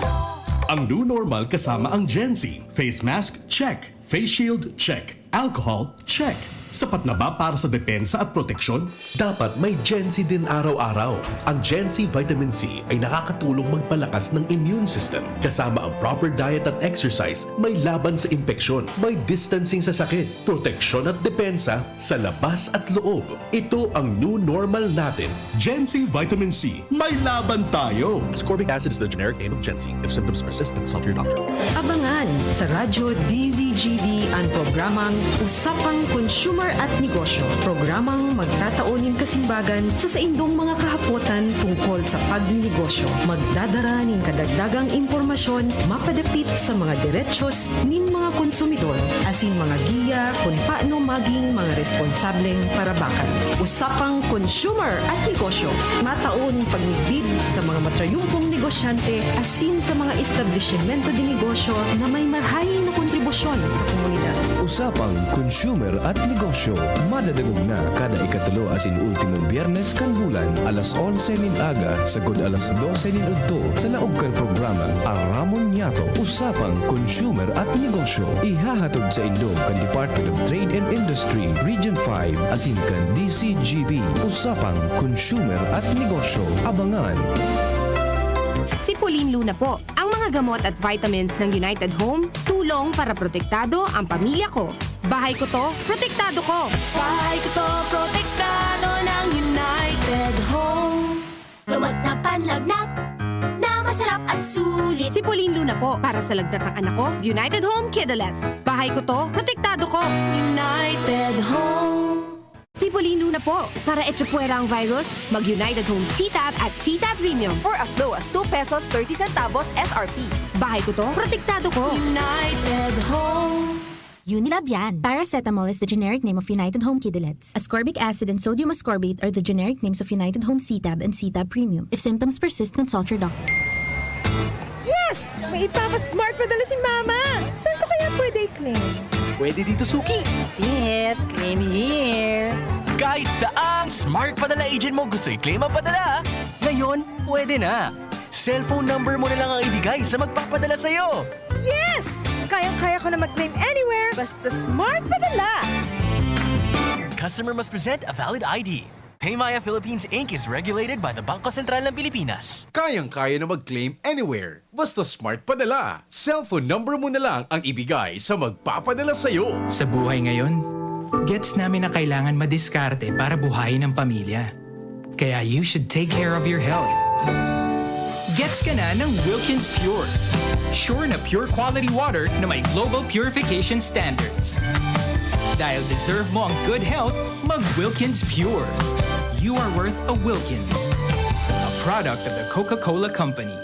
Ang new normal kasama ang Gen Z. Face mask, check. Face shield, check. Alcohol, check. Sapat na ba para sa depensa at proteksyon? Dapat may Gen Z din araw-araw. Ang Gen Z Vitamin C ay nakakatulong magpalakas ng immune system. Kasama ang proper diet at exercise, may laban sa impeksyon, may distancing sa sakit, proteksyon at depensa sa labas at loob. Ito ang new normal natin. Gen Z Vitamin C, may laban tayo! Ascorbic acid is the generic name of Gen Z. If symptoms persist, consult your doctor. Abangan sa Radyo D Z G B an programang Usapang Consumer at Negosyo. Programang magtatao nin kasimbagan sa saindong mga kahapotan tungkol sa pagninegosyo. Magdadara nin kadagdagang impormasyon mapadapit sa mga derechos nin mga konsumidor asin mga giya kun paano maging mga responsableng parabakan. Usapang Consumer at Negosyo, matao nin pagmidbid sa mga matrayumpong negosyante asin sa mga establisimento de negosyo na may marahay na kontribusyon sa komunidad. Usapang Consumer at Negosyo, madadangog na kada ikatulo asin ultimong Biyernes kan bulan, alas onse nin aga sagkod alas dose nin udto, sa laog kan programang Aramon Niyato, Usapang Consumer at Negosyo. Ihahatod sa indo kan Department of Trade and Industry, Region five, asin kan D C G B, Usapang Consumer at Negosyo. Abangan! Si Pauline Luna po. Ang mga gamot at vitamins ng United Home, tulong para protektado ang pamilya ko. Bahay ko to, protektado ko. Bahay ko to, protektado ng United Home. Gamot na panlagnat na masarap at sulit. Si Pauline Luna po, para sa lagnat ng anak ko, United Home Kidulets. Bahay ko to, protektado ko. United Home. Si Pauline Luna po, para echapuwera ang virus, mag United Home C-Tab at C-Tab Premium. For as low as two pesos thirty centavos S R P. Bahay ko to, protektado ko. United Home. Unilab yan. Paracetamol is the generic name of United Home Kidulets. Ascorbic acid and sodium ascorbate are the generic names of United Home C-Tab and C-Tab Premium. If symptoms persist, consult your doctor. Yes! May ipapa-smart pa dala si Mama! Saan ko kaya pwede i-claim? Pwede dito, Suki. Yes, claim here. Kahit saang Smart Padala agent mo gusto i-claim ang padala? Ngayon, pwede na. Cellphone number mo na lang ang ibigay sa magpapadala sa'yo. Yes! Kayang-kaya ko na mag-claim anywhere basta Smart Padala! Customer must present a valid I D. Paymaya Philippines Inc is regulated by the Bangko Sentral ng Pilipinas. Kayang-kaya na mag-claim anywhere. Basta Smart Padala. Cellphone number mo na lang ang ibigay sa magpapadala sa'yo. Sa buhay ngayon, gets namin na kailangan madiskarte para buhayin ang pamilya. Kaya you should take care of your health. Gets ka na ng Wilkins Pure. Sure na pure quality water na may global purification standards. Dahil deserve mo ang good health, mag Wilkins Pure. You are worth a Wilkins. A product of the Coca-Cola Company.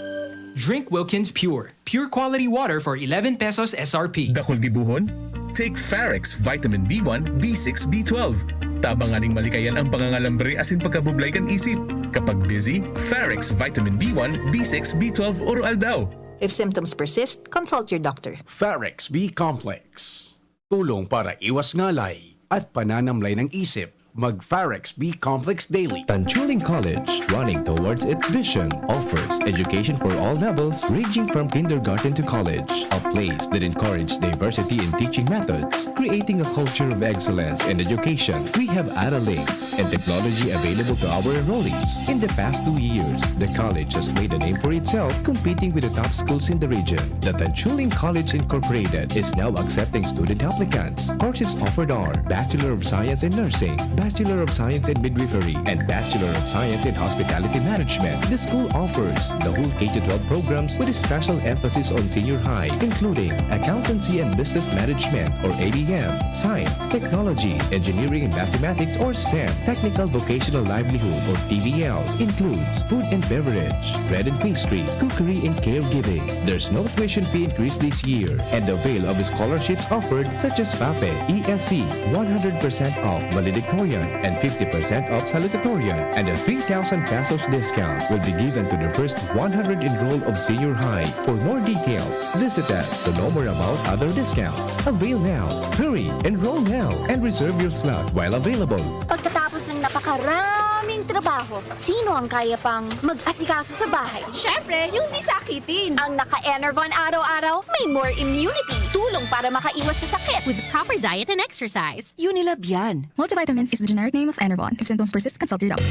Drink Wilkins Pure. Pure quality water for eleven pesos S R P. Dakul gibohon? Take Farex Vitamin B one, B six, B twelve. Tabang nganing malikayan ang pangangalambre asin pagkabublay kan isip. Kapag busy, Farex Vitamin B one, B six, B twelve oro-aldaw. If symptoms persist, consult your doctor. Farex B Complex. Tulong para iwas ngalay at pananamlay ng isip. Mag Farex B Complex Daily. Tanchuling College, running towards its vision, offers education for all levels, ranging from kindergarten to college. A place that encourages diversity in teaching methods, creating a culture of excellence in education. We have Aralinks and technology available to our enrollees. In the past two years, the college has made a name for itself, competing with the top schools in the region. The Tanchuling College Incorporated is now accepting student applicants. Courses offered are Bachelor of Science in Nursing, Bachelor of Science in Midwifery, and Bachelor of Science in Hospitality Management. The school offers the whole K to twelve programs with a special emphasis on senior high, including Accountancy and Business Management or A B M, Science, Technology, Engineering and Mathematics or STEM, Technical Vocational Livelihood or T V L, includes food and beverage, bread and pastry, cookery and caregiving. There's no tuition fee increase this year, and avail of scholarships offered such as FAPE, E S C, one hundred percent off valedictorian and fifty percent off salutatorian, and a three thousand pesos discount will be given to the first one hundred enroll of senior high. For more details, visit us to know more about other discounts. Avail now. Hurry! Enroll now and reserve your slot while available. Pagkatapos ng napakaraming trabaho, sino ang kaya pang mag-asikaso sa bahay? Siyempre, yung di sakitin. Ang naka-Enervon araw-araw may more immunity. Tulong para makaiwas sa sakit. With proper diet and exercise. Unilab yan. Multivitamins is the generic name of Enervon. If symptoms persist, consult your doctor.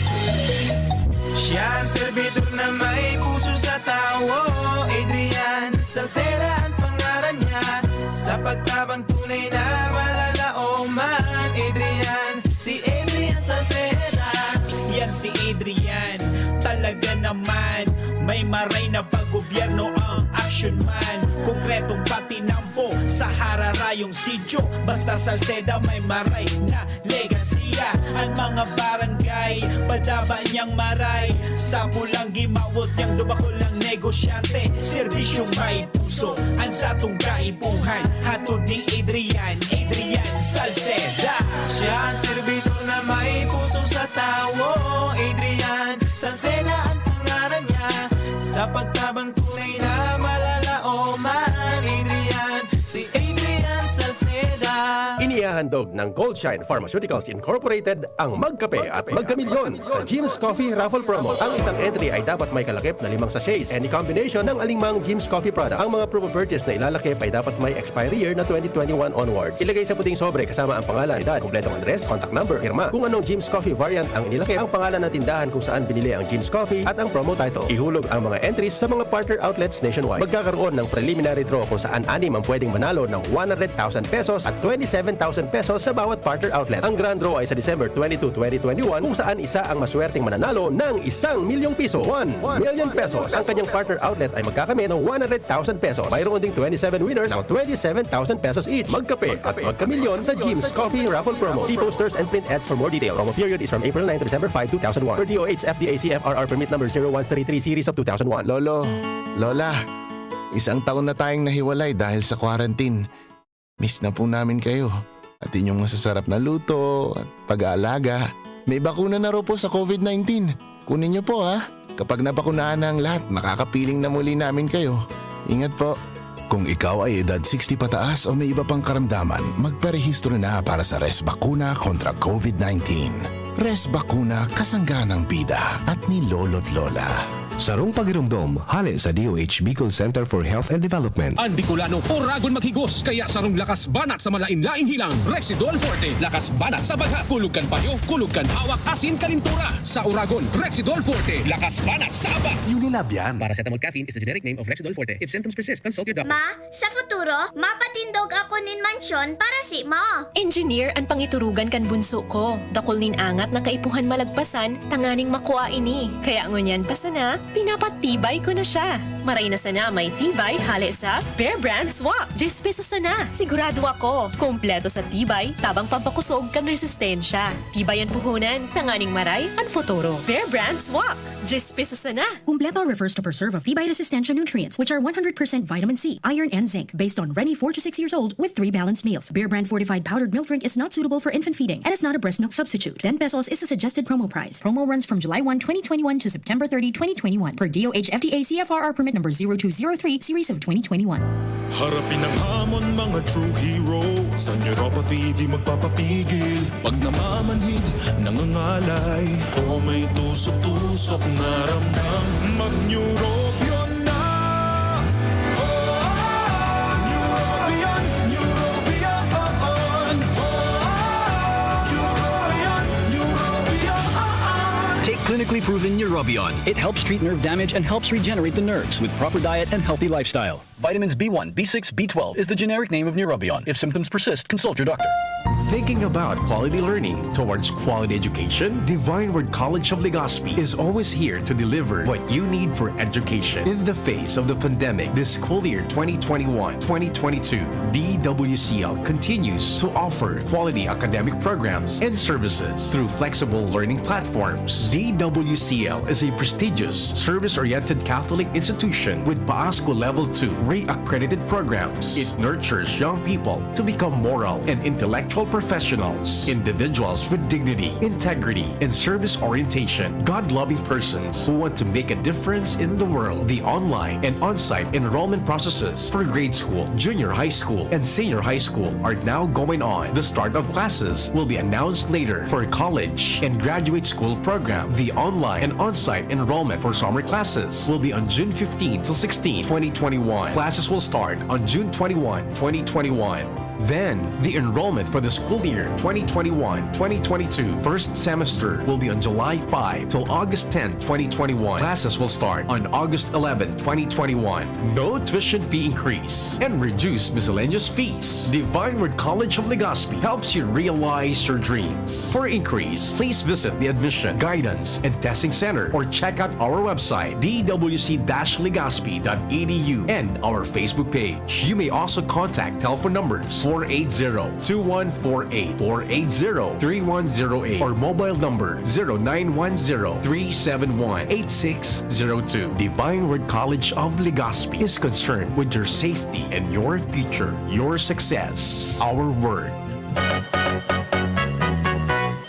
Siya ang servidor na may puso sa tawo. Adrian Salceda ang pangaran niya. Sa pagtabang tunay na malalaoman. Adrian, si Adrian Salceda. Yan si Adrian, talaga naman. May maray na pag-gobyerno ang action man. Konkretong patinampo sa hararayong sityo. Basta Salceda may maray na legasiya. Ang mga barangay, padaba niyang maray. Sa pulang gimawot niyang dubakol ng negosyante. Serbisyong may puso, ang satong kaipuhan. Hatod ni Adrian, Adrian Salceda. Siya ang servidor na may puso sa tawo. Adrian Salceda ang pangaran niya. Sa pagtabang tunay na malalaoman. Adrian, si Adrian Salceda. Inihahandog ng Goldshine Pharmaceuticals Incorporated ang Magkape at Magkamilyon sa Jim's Coffee Raffle Promo. Ang isang entry ay dapat may kalakip na limang sachets, any combination ng alingmang Jim's Coffee product. Ang mga promo purchase na ilalakip ay dapat may expiry year na twenty twenty-one onwards. Ilagay sa puting sobre kasama ang pangalan, edad, kompletong address, contact number, pirma. Kung anong Jim's Coffee variant ang inilakip, ang pangalan ng tindahan kung saan binili ang Jim's Coffee at ang promo title. Ihulog ang mga entries sa mga partner outlets nationwide. Magkakaroon ng preliminary draw kung saan anim ang pwedeng manalo ng one hundred thousand pesos at twenty-seven thousand pesos sa bawat partner outlet. Ang grand draw ay sa December twenty-two, twenty twenty-one, kung saan isa ang maswerteng mananalo ng isang milyong piso, one million pesos. Ang kanyang partner outlet ay magkakamit ng one hundred thousand pesos. Mayroon ding twenty-seven winners ng twenty-seven thousand pesos each. Magkape at magkamilyon sa Jim's Coffee Raffle Promo. See posters and print ads for more details. Promo period is from April nine to December five, two thousand one. Per D O H F D A C F R R permit number zero one three three series of two thousand one. Lolo, Lola, isang taon na tayong nahiwalay dahil sa quarantine. Miss na po namin kayo. At inyong masasarap na luto at pag-aalaga. May bakuna na raw po sa COVID nineteen. Kunin niyo po, ha. Kapag nabakunahan na ang lahat, makakapiling na muli namin kayo. Ingat po. Kung ikaw ay edad sixty pataas o may iba pang karamdaman, magparehistro na para sa Resbakuna kontra COVID nineteen. Res Bakuna, kasangganang bida at ni lolo't lola. Sarong pagiromdom, hale sa D O H Bicol Center for Health and Development. An Bicolano, oragon maghigos, kaya sarong lakas banat sa malain-laing hilang, Rexidol Forte. Lakas banat sa bagha, kulog kan payo, kulog kan hawak, asin kalintura. Sa oragon, Rexidol Forte, lakas banat sa aba. Unilab yan. Paracetamol caffeine is the generic name of Rexidol Forte. If symptoms persist, consult your doctor. Ma, sa futuro, mapatindog ako nin mansyon para simo. Engineer an pangiturugan kan bunso ko. Dakul nin angat na kaipuhan malagpasan tanganing makua ini. Kaya ngunyan pa sana, pinapatibay ko na siya. Maray na sana may tibay hale sa Bear Brand Swak. Diyes pesos sana. Sigurado ako, kompleto sa tibay, tabang pampakusog kan resistensya. Tibay an puhunan, tanganing maray an futuro. Bear Brand Swak. Diyes pesos sana. Kumpleto refers to preserve of tibay resistensya nutrients, which are one hundred percent vitamin C, iron, and zinc, based on Reni four to six years old with three balanced meals. Bear Brand fortified powdered milk drink is not suitable for infant feeding and is not a breast milk substitute. Ten pesos is the suggested promo price. Promo runs from July one, twenty twenty-one to September thirty, twenty twenty-one, per D O H F D A C F R R permit number zero two zero three, series of twenty twenty-one. Harapin ang hamon, mga true hero. Sa neuropathy, di magpapapigil. Pag namamanhid, nangangalay, o may tusok-tusok na ramdam, mag-Neurobion na! Oh, Neurobion, Neurobion, oh, oh. Oh, Neurobion, Neurobion, oh, oh. Take clinically proven Neurobion. It helps treat nerve damage and helps regenerate the nerves with proper diet and healthy lifestyle. Vitamins B one, B six, B twelve is the generic name of Neurobion. If symptoms persist, consult your doctor. Thinking about quality learning towards quality education? Divine Word College of Legazpi is always here to deliver what you need for education. In the face of the pandemic, this school year twenty twenty-one, twenty twenty-two, D W C L continues to offer quality academic programs and services through flexible learning platforms. D W C L is a prestigious, service-oriented Catholic institution with PASCU Level two re-accredited programs. It nurtures young people to become moral and intellectual professionals, individuals with dignity, integrity, and service orientation, God-loving persons who want to make a difference in the world. The online and on-site enrollment processes for grade school, junior high school, and senior high school are now going on. The start of classes will be announced later for college and graduate school program. The online and on-site enrollment for summer classes will be on June fifteen to sixteen, twenty twenty-one. Classes will start on June twenty-one, twenty twenty-one. Then, the enrollment for the school year twenty twenty-one, twenty twenty-two first semester will be on July five till August ten, twenty twenty-one. Classes will start on August eleven, twenty twenty-one. No tuition fee increase and reduced miscellaneous fees. Divine Word College of Legazpi helps you realize your dreams. For inquiries, please visit the Admission, Guidance, and Testing Center or check out our website, D W C dash legazpi dot E D U, and our Facebook page. You may also contact telephone numbers four eight zero, two one four eight, four eight zero, three one zero eight, or mobile number zero nine one zero, three seven one, eight six zero two. Divine Word College of Legazpi is concerned with your safety and your future, your success. Our word.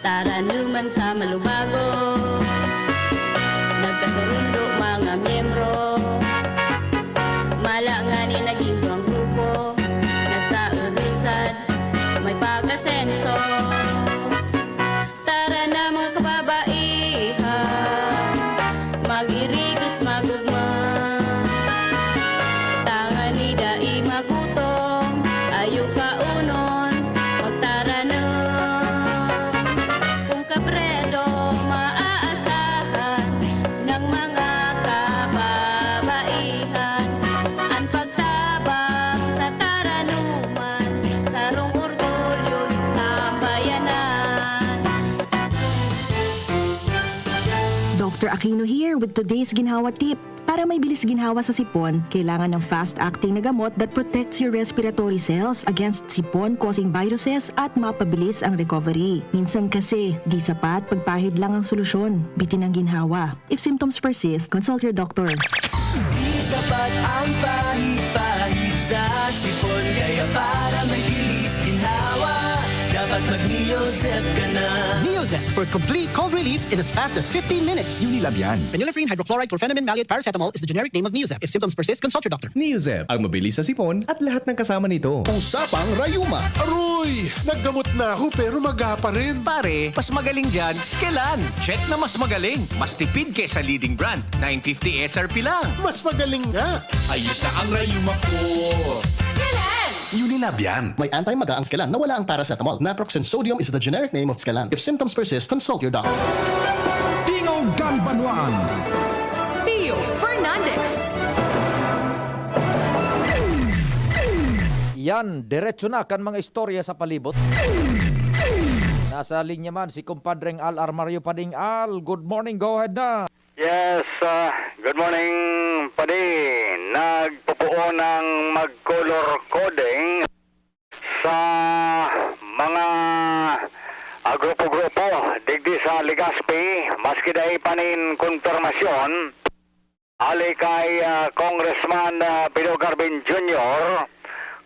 Taranuman sa malubago, nagkasurundo mga miyembro. Mala ngani naging duwang grupo, nagkaudisad, may pag-asenso. Tara na, mga kababaihan, mag-irigis, magugma. Tangani dai magutom, ayo kaonon, magtaranom. Kung kabredo maaasahan ng mga kababaihan, an pagtabang sa taranuman, sarong orgulyo nin sambayanan. Doctor Aquino here with today's Ginhawa Tip. Para may bilis ginhawa sa sipon, kailangan ng fast-acting na gamot that protects your respiratory cells against sipon-causing viruses at mapabilis ang recovery. Minsan kasi, di sapat pagpahid lang ang solusyon. Bitin ang ginhawa. If symptoms persist, consult your doctor. Di sapat ang pahid-pahid sa sipon, kaya para may bilis ginhawa, dapat Pag mag-Neozep ka na. Neozep for complete cold relief in as fast as fifteen minutes. Unilab yan. Phenylephrine, hydrochloride, chlorphenamine, maleate, paracetamol is the generic name of Neozep. If symptoms persist, consult your doctor. Neozep, ang mabilis sa sipon at lahat ng kasama nito. Usapang rayuma. Aroy! Naggamot na ako pero maga pa rin. Pare, mas magaling dyan, Skelan. Check na mas magaling. Mas tipid kaysa leading brand. Nine fifty S R P lang. Mas magaling nga. Ayos na ang rayuma ko. Skelan! Unilab yan. May anti-maga ang Skelan na wala ang paracetamol. Naproxen sodium is the generic name of Skelan. If symptoms persist, consult your doctor. Tingog kan Banwaan. Pio Fernandez. Yan, diretso na kan mga istorya sa palibot. Nasa linya man si Kumpadreng Al Armario Pading. Al, good morning, go ahead na. Yes, ah, good morning, Padi. Nagpupuon ang mag-color coding sa mga, ah, grupo-grupo digdi sa Legazpi, maski dai pa nin konfirmasyon ali kay, ah, Congressman, ah, Pido Garvin Junior,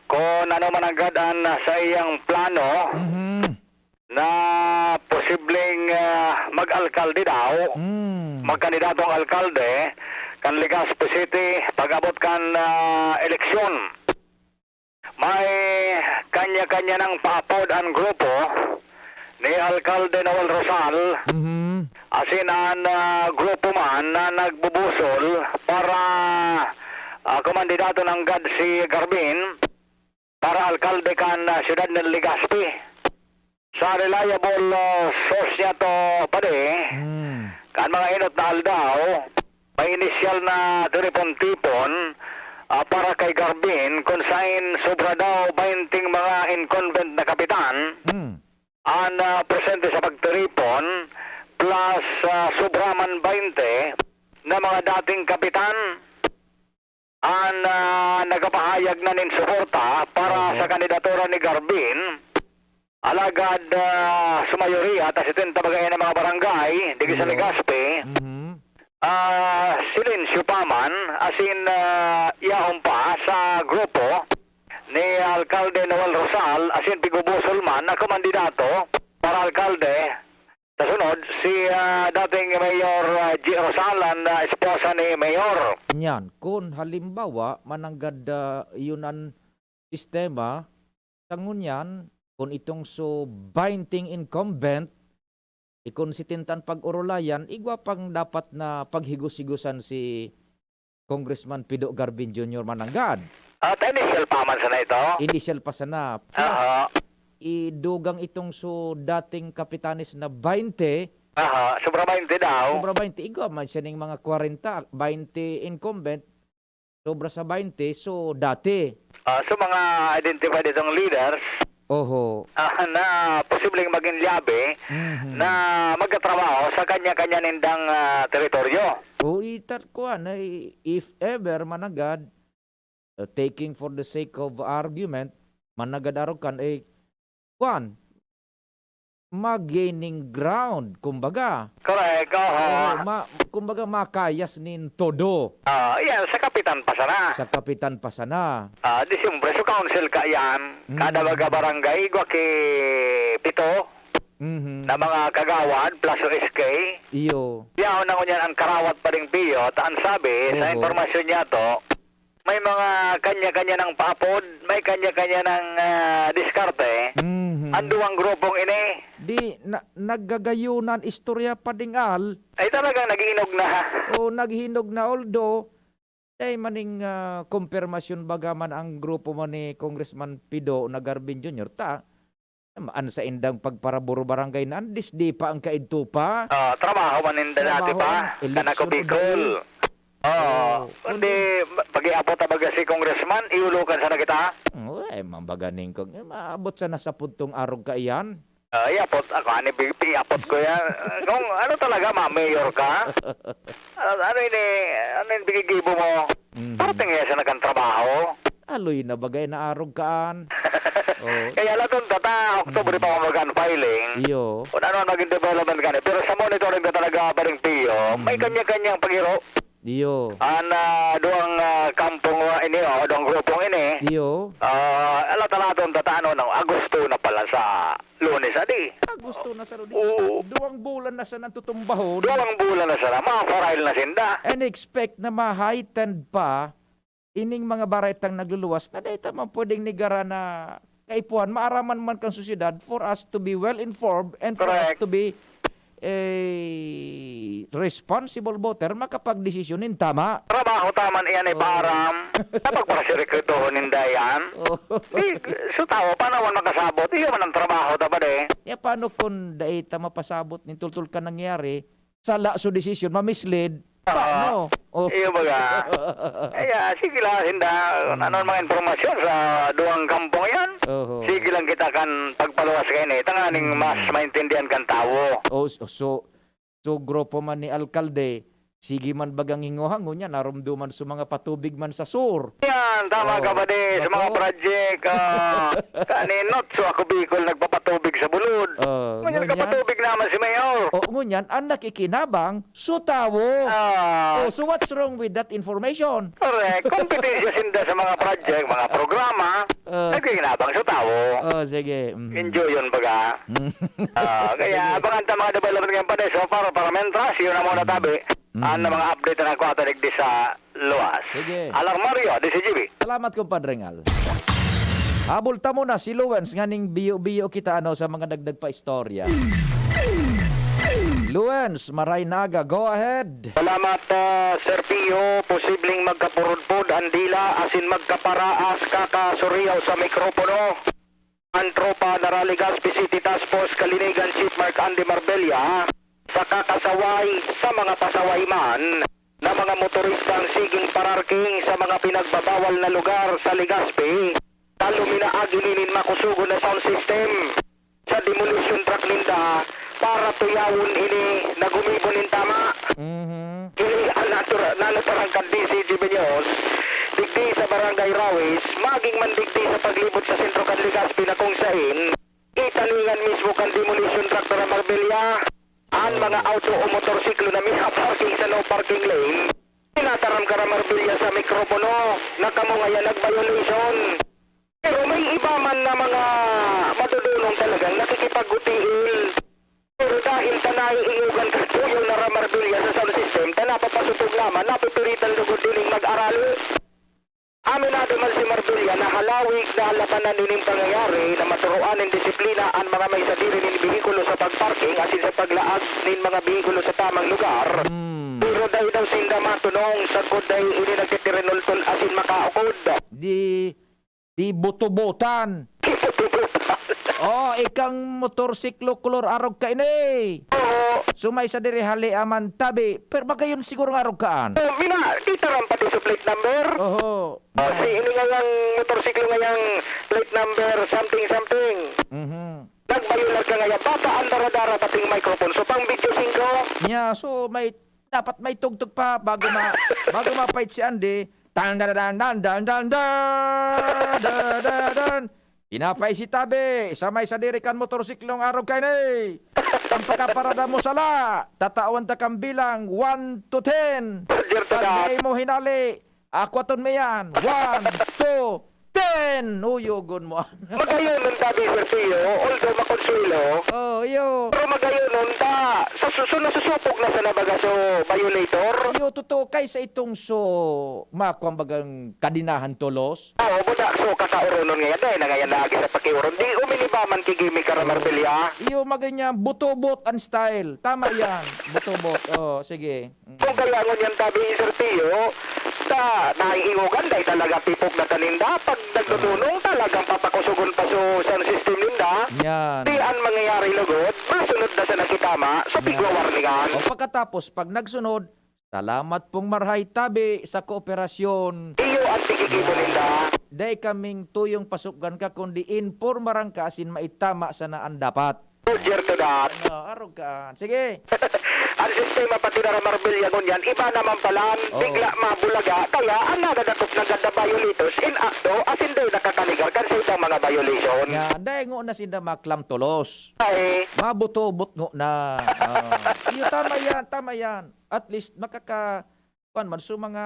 kung ano man nanggad an, ah, saiyang plano Mhm. na posibleng, ah, mag-alkalde daw, Mm. magkandidatong alkalde kan Legazpi City pag-abot kan, ah, eleksyon. May kanya-kanya nang paapod an grupo ni Alkalde Noel Rosal, Mhm. asin an, ah, grupo man na nagbubusol para, ah, kumandidato nanggad si Garvin para alkalde kan, ah, siyudad nin Legazpi. Sa reliable, ah, source niya to, padi, Hmm. kan mga enot na aldaw, may inisyal na tiripon-tipon, ah, para kay Garvin, kun sain sobra daw baynting mga incumbent na kapitan Hmm. an, ah, presente sa pagtiripon, plus, ah, sobra man baynte na mga dating kapitan an, ah, nagapahayag na nin suporta para Oho. sa kandidatura ni Garvin. Alagad, ah, sa mayoriya, ta setenta baga na mga barangay, digdi sa Iyo. Legazpi, Mhm. ah, silensyo pa man, asin, ah, yaon pa sa grupo ni Alkalde Noel Rosal, asin pigubusol man na kumandidato para alkalde. Sa sunod, si, ah, dating Mayor, ah, G Rosal, an, ah, esposa ni Mayor. Nyan, kun halimbawa, mananggad, ah, yun an sistema, sa ngunyan, kun itong so baynting incumbent, ikon setenta an pag-orolayan, igwa pang dapat na paghigos-higosan si Congressman Pido Garvin Junior mananggad. Ah, ta initial pa man sana ito? Initial pa sana. Plus, Aha. idugang itong so dating kapitanes na baynte. Aha, sobra baynte daw. Sobra baynte. Igwa man siya ning mga kwarenta, baynte incumbent, sobra sa baynte, so dati. Ah, so mga identified itong leaders, Oho. ah, na posibleng maging liyabe Mhm. na magkatrabaho sa kanya-kanya nindang, ah, teritoryo. O, itat ko, ah, na i-, if ever mananggad, uh, taking for the sake of argument, mananggad arog kan, eh, kwan, ma-gaining ground, kumbaga. Correct, oho. Oo, ma-, kumbaga, makayas nin todo. Ah, yan, sa kapitan pa sana. Sa kapitan pa sana. Ah, di siyempre, sa council ka yan. Mm. Kada baga barangay, igwa ki pito Mhm. na mga kagawad, plus o S K. Iyo. Yaon na ngunyan ang karawat pa ding piyo, ta an sabi, sa Oho. impormasyon niya to, may mga kanya-kanya ng paapod, may kanya-kanya ng, ah, diskarte. Mhm. Ang duwang grupong ini. Di, na, naggagayunan istorya pa ding al. Ay, talagang nag-iinog na. O, nag-iinog na, although, dai maning, ah, kompermasyon baga man ang grupo man ni Congressman Pido na Garvin Junior, ta, an saindang pagparabor barangay na, an disdi pa ang kaidto pa. Ah, trabaho man ninda dati Trabaho pa, man, eleksyon kanako Bicol. ulit. Oo. Oo, Kundi, kundi ma-, pag-iabot na baga si Congressman, iulokan sana kita. Oo, eh, mambaga ning kong, eh, maabot sana sa puntong arog kaiyan. Ah, iapot ako, ani, bi-, iapot ko yan. Kung ano talaga, ma-mayor ka? Ano, ano ini, ano yung bigigibo mo? Mhm. Parating yan sa nagkantrabaho. Aloy na bagay na arog kaan. Oh. Kaya laton ta, ta, October Mhm. pa mabaga an filing. Iyo. Kung ano ang naging development gani. Pero sa monitoring na talaga, Paring Pio, may Mhm. kanya-kanyang pagiro. Iyo. An ah, duwang ah, kampong ah, ini o duwang grupong ini. Iyo. Ah, ala talaton tatanon ng Agosto na pala sa Lunes adi. Agosto na sa Lunes. Oo. Duwang bulan na sa natutumbahon. Duwang bulan na sana, ma-file na sinda. And expect na ma-heightened pa ining mga baretang nagluluwas na dahil man pwedeng nigara na kaipuhan, maaraman man kan sosyedad for us to be well informed and for us Correct. to be a responsible voter, makapagdesisyon nin tama. Trabaho taman iyan ay Oo. paaram. Napagparaserekretohon ninda yan. Oh. Di, so tao, paano man makasabot? Iyo man ang trabaho, taba de. Ya, paano kung dai ta mapasabot nin tultol ka nangyari, sala so desisyon, mamislead? Ah, Paano? Oh. Iyo baga. Kaya, sige lang, sinda, kung ano ang mga impormasyon sa duwang kampong yan. Oho. Sige lang kita kan pagpaluwas kaini, tanganing Mm. mas maintindihan kan tawo. Oh, so, so, so grupo man ni alkalde, sige man bagang hingohangon niya, narumduman sa mga patubig man sa sur. Yan, tama Oo. ka ba di sa mga Ako? project? Ah, kaninot, so ako Bicol nagpapatubig sa bulod. Oh, Ngunyan ngunyan? kapatubig naman si Mayor. Oh, ngunyan, ang nakikinabang, so tawo. Ah, Oh, so what's wrong with that information? Correct. Kompetensya sinda sa mga project, mga programa. Ah. Nagkikinabang sa tawo. Oh, sige. Mhm. Enjoy yun, baga. Mm. Ah, kaya Sige. abangan ta mga development ngayon pa, so para, para mentras, yun na muna tabi. Mm. Ano mga update na nakuha ta digdi sa luwas? Sige. Alarmario, D C G B. Salamat, Compadre Ngal. Habol ta muna si Luwens nganing biyo-biyo kita ano sa mga dagdag pa istorya. Luwens, maray na aga. Go ahead. Salamat, ah, Sir Pio. Posibleng magkapurudpod ang dila asin magkaparaas kakasuriyaw sa mikropono. Ang tropa na Rally Gaspi City Task Force Kalinigan Chief Mark Andy Marbella sa kakasaway sa mga pasaway man na mga motoristang siging pararking sa mga pinagbabawal na lugar sa Legazpi, na luminaag ini nin makusugon na sound system sa demolition truck ninda para tuyawon ini na gumibo nin tama. Mhm. Ini ang natura-, nanutarang kan D C G B News, digdi sa Barangay Rawis, maging man digdi sa paglibot sa sentro kan Legazpi na kung sain, itaningan mismo kan demolition truck na Marbella, ang mga auto o motorsiklo na minaparking sa no parking lane, tinataram ka Marbella sa mikropono na kamo ngaya nag-violation. Pero may iba man na mga madudunong talagang nakikipag-utiil. Pero dahil ta naiingogan ka tuyaw na Marbella sa sound system, ta napapasutog naman, napipiritan lugod dining mag-arali. Aminado man si Marbella na halawig na labanan nining pangyayari na maturoan nin disiplina an mga may sadiri nin behikulo sa pagparking asin sa paglaag nin mga behikulo sa tamang lugar. Mm. Pero dai daw sinda matunong sagkod dai ini nagtitirinultol asin makaukod. Di, di butubutan. Oh, ikang motorsiklo kolor arog ka ini. Oo. Sumay sa diri hali aman tabi. Pero bagayon siguro nga arog kaan. Oh, mina, kita rin pati sa plate number. Oho. Oh, si ini ngayang motorsiklo ngayang plate number something something. Mhm. Nagbayular ka ngaya, bata ang daradara pating microphone. So, pang video singko. Nya, so may dapat may tugtog pa bago ma bago mapait si Andy. Tan dan dan dan dan dan dan dan dan dan. Pinapay si Tabi, sa may sadiri kan motorsiklong arog kaini. Ang pagkaparada mo sala, tatawan ta kang bilang one to ten. Roger to Pag that. dai mo hinali, akwaton mo yan. One, two, ten! Uyugon mo. Magayonon ta, Sir Pio, although makonsuelo. Oh, iyo. Pero magayonon ta, sa susunod nasusupog na sa nabaga so violator. Iyo, totoo, kay sa itong so, makuang bagang kadinahan tolos. Oo, buda, so kakauronon ngayon, dahil na ngayon na agi sa pakiuron. Di uminiba man kigimi ka Marbella. Iyo, maganyan, butobot ang style. Tama yan, butobot. Oh, sige. Mm. Kung kaya ngunyan tabi, Sir Pio, sa naiingogan, dahil talaga tipog na kaninda, pag nagdudunong, talagang papakusugon pa so sound system ninda. Yan. Di ang mangyayari lugod, masunod na sa nakitama, so Yan. pigwawarningan. O pagkatapos, pag nagsunod, salamat pong marhay tabi sa kooperasyon. Iyo ang tigigibo ninda. Dai kaming tuyong pasukgan ka, kundi informarang ka asin maitama sana an dapat. Roger to that. Ano, arog ka. Sige. Ang sistema pati na Marbella ngunyan, iba naman pala, Oo. bigla mabulaga, kaya ang nadadakop ng ganda violators in acto, asin dai nakakaligar kan sa ibang mga violation. Yan, dai ngo na sinda maklam tolos. Ay, Mabutobot ngo na. Ah. Iyo, tama yan, tama yan. At least, makaka kuwan man, so mga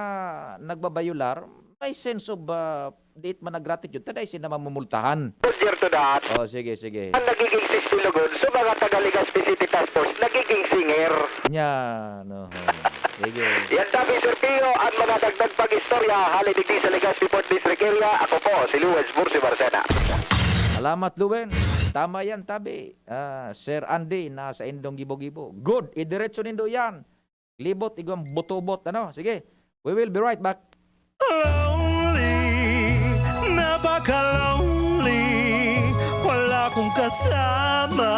nagbabayular, may sense of, ah, diit man na gratitude, ta dai sinda mamumultahan. Roger to that. Oh, sige, sige. Ang nagiging sixty lugod sa mga taga Legazpi City Task Force, nagiging singer. Nya, no. Sige. Yan tabi, Sir Pio, ang mga dagdag pag-istorya, hali digdi sa Legazpi Port District Area. Ako po, si Luis Murcio Barcena. Salamat, Luwen. Tama yan, tabi. Ah, Sir Andy, nasa indong gibo-gibo. Good, idiretso nindo yan. Libot, igwang butobot, ano? Sige, we will be right back. Lonely, napaka-lonely. Wala kong kasama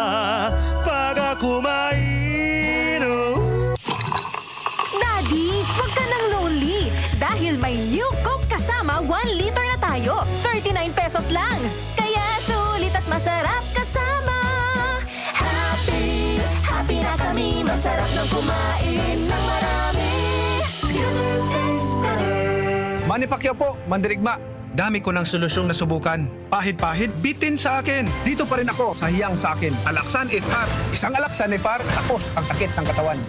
pag ako mainom. Daddy, wag ka nang lonely dahil may new Coke kasama one liter na tayo. Thirty-nine pesos lang. Kaya sulit at masarap kasama. Happy, happy na kami. Masarap nang kumain ng marami. Skinner tastes better. Manny Pacquiao po, mandirigma. Dami ko ng solusyong nasubukan. Pahid-pahid, bitin sa akin. Dito pa rin ako sa hiyang sa akin. Alaxan F R. Isang Alaxan F R, tapos ang sakit ng katawan.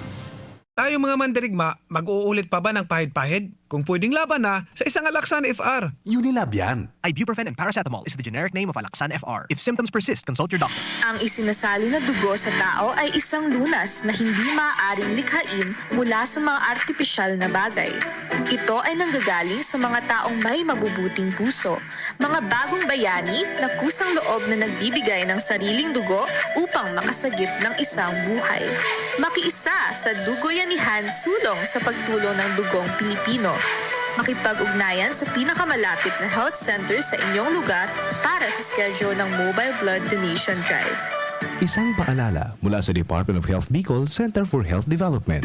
Tayo mga mandirigma, mag-uulit pa ba ng pahid-pahid? Kung pwedeng laban na, sa isang Alaxan F R. Unilab yan. Ibuprofen and paracetamol is the generic name of Alaxan F R. If symptoms persist, consult your doctor. Ang isinasalin na dugo sa tao ay isang lunas na hindi maaaring likhain mula sa mga artipisyal na bagay. Ito ay nanggagaling sa mga taong may mabubuting puso, mga bagong bayani na kusang loob na nagbibigay ng sariling dugo upang makasagip ng isang buhay. Makiisa sa Dugoyanihan Sulong sa pagtulong ng dugong Pilipino. Makipag-ugnayan sa pinakamalapit na health center sa inyong lugar para sa schedule ng Mobile Blood Donation Drive. Isang paalala mula sa Department of Health Bicol Center for Health Development.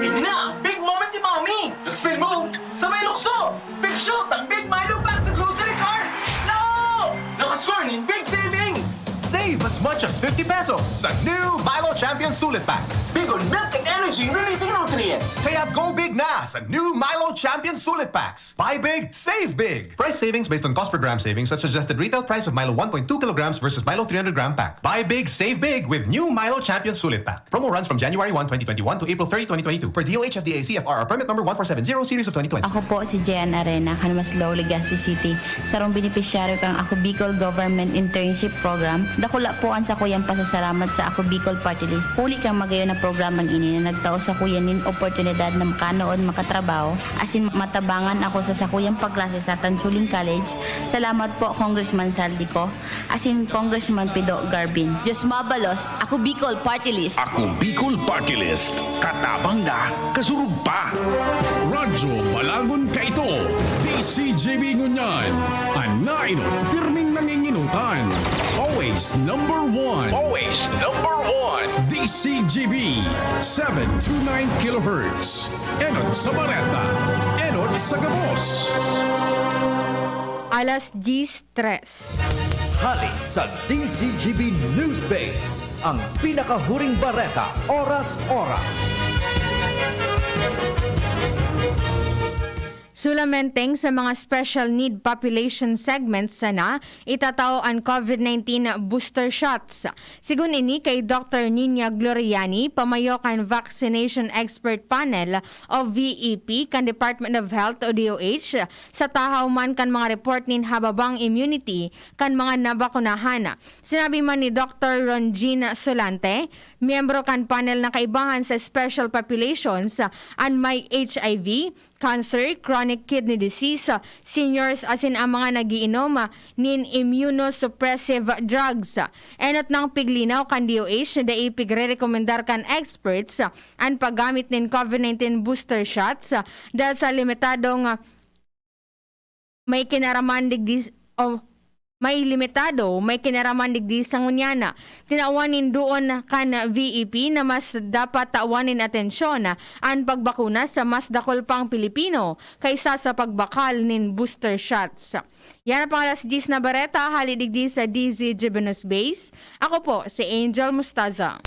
Ini na ang big moment ni Mommy! Nag-spin move sa may lukso! Big shoot ang Big Milo Pack sa grocery cart! No! Nakascore nin big savings! Save as much as fifty pesos sa new Milo Champion Sulit Pack. Big on milk and energy releasing nutrients. Kaya go big na sa new Milo Champion Sulit Packs. Buy big, save big! Price savings based on cost per gram savings at suggested retail price of Milo one point two kilograms versus Milo three hundred gram pack. Buy big, save big with new Milo Champion Sulit Pack. Promo runs from January one, twenty twenty-one to April thirty, twenty twenty-two. Per D O H F D A C F R R permit number one four seven zero series of twenty twenty. Ako po si Jen Arena, kan Maslog, Legazpi City. Sarong benepisyaryo kan Ako Bicol Government Internship Program. Dakula po an sakuyang pasasalamat sa Ako Bicol Party List. Huli kan magayon na programang ini na nagtao sakuya nin oportunidad na makanood, makatrabaho, asin matabangan ako sa sakuyang pagklase sa Tansuling College. Salamat po, Congressman Zaldy Co. Asin Congressman Pido Garvin. Diyos mabalos, Ako Bicol Party List. Ako Bicol Party List. Katabang na, kasurog pa. Radyo Balagon Kaito, D C G B ngunyan. An nainot, pirming nanginginutan. Always number one. Always number one. D C G B, seven two nine kilohertz. Enot sa bareta. Enot sa gabos. Alas diyes tres. Hali sa D C G B News Base, ang pinakahuring bareta, oras-oras. Sulamenteng sa mga special need population segments sana itatao an COVID nineteen booster shots. Sigon ini kay Doctor Nina Gloriani, pamayo kan Vaccination Expert Panel o V E P kan Department of Health o D O H, sa tahaw man kan mga report nin hababang immunity kan mga nabakunahan. Sinabi man ni Doctor Ronjin Solante, miyembro kan panel na kaibahan sa special populations, an may H I V, cancer, chronic kidney disease, seniors asin ang mga nagiinom nin immunosuppressive drugs. Enot nang piglinaw kan D O H na dai pigrerekomendar kan experts an paggamit nin COVID nineteen booster shots dahil sa limitadong may kinaraman digdi o may limitado, may kinaraman digdi sa ngunyan. Tinawan nin duon kan V E P na mas dapat tawan nin atensyon an pagbakuna sa mas dakul pang Pilipino kaysa sa pagbakal nin booster shots. Yan ang pang alas diyes na bareta, hali digdi sa D Z G B News Base. Ako po si Angel Mustaza.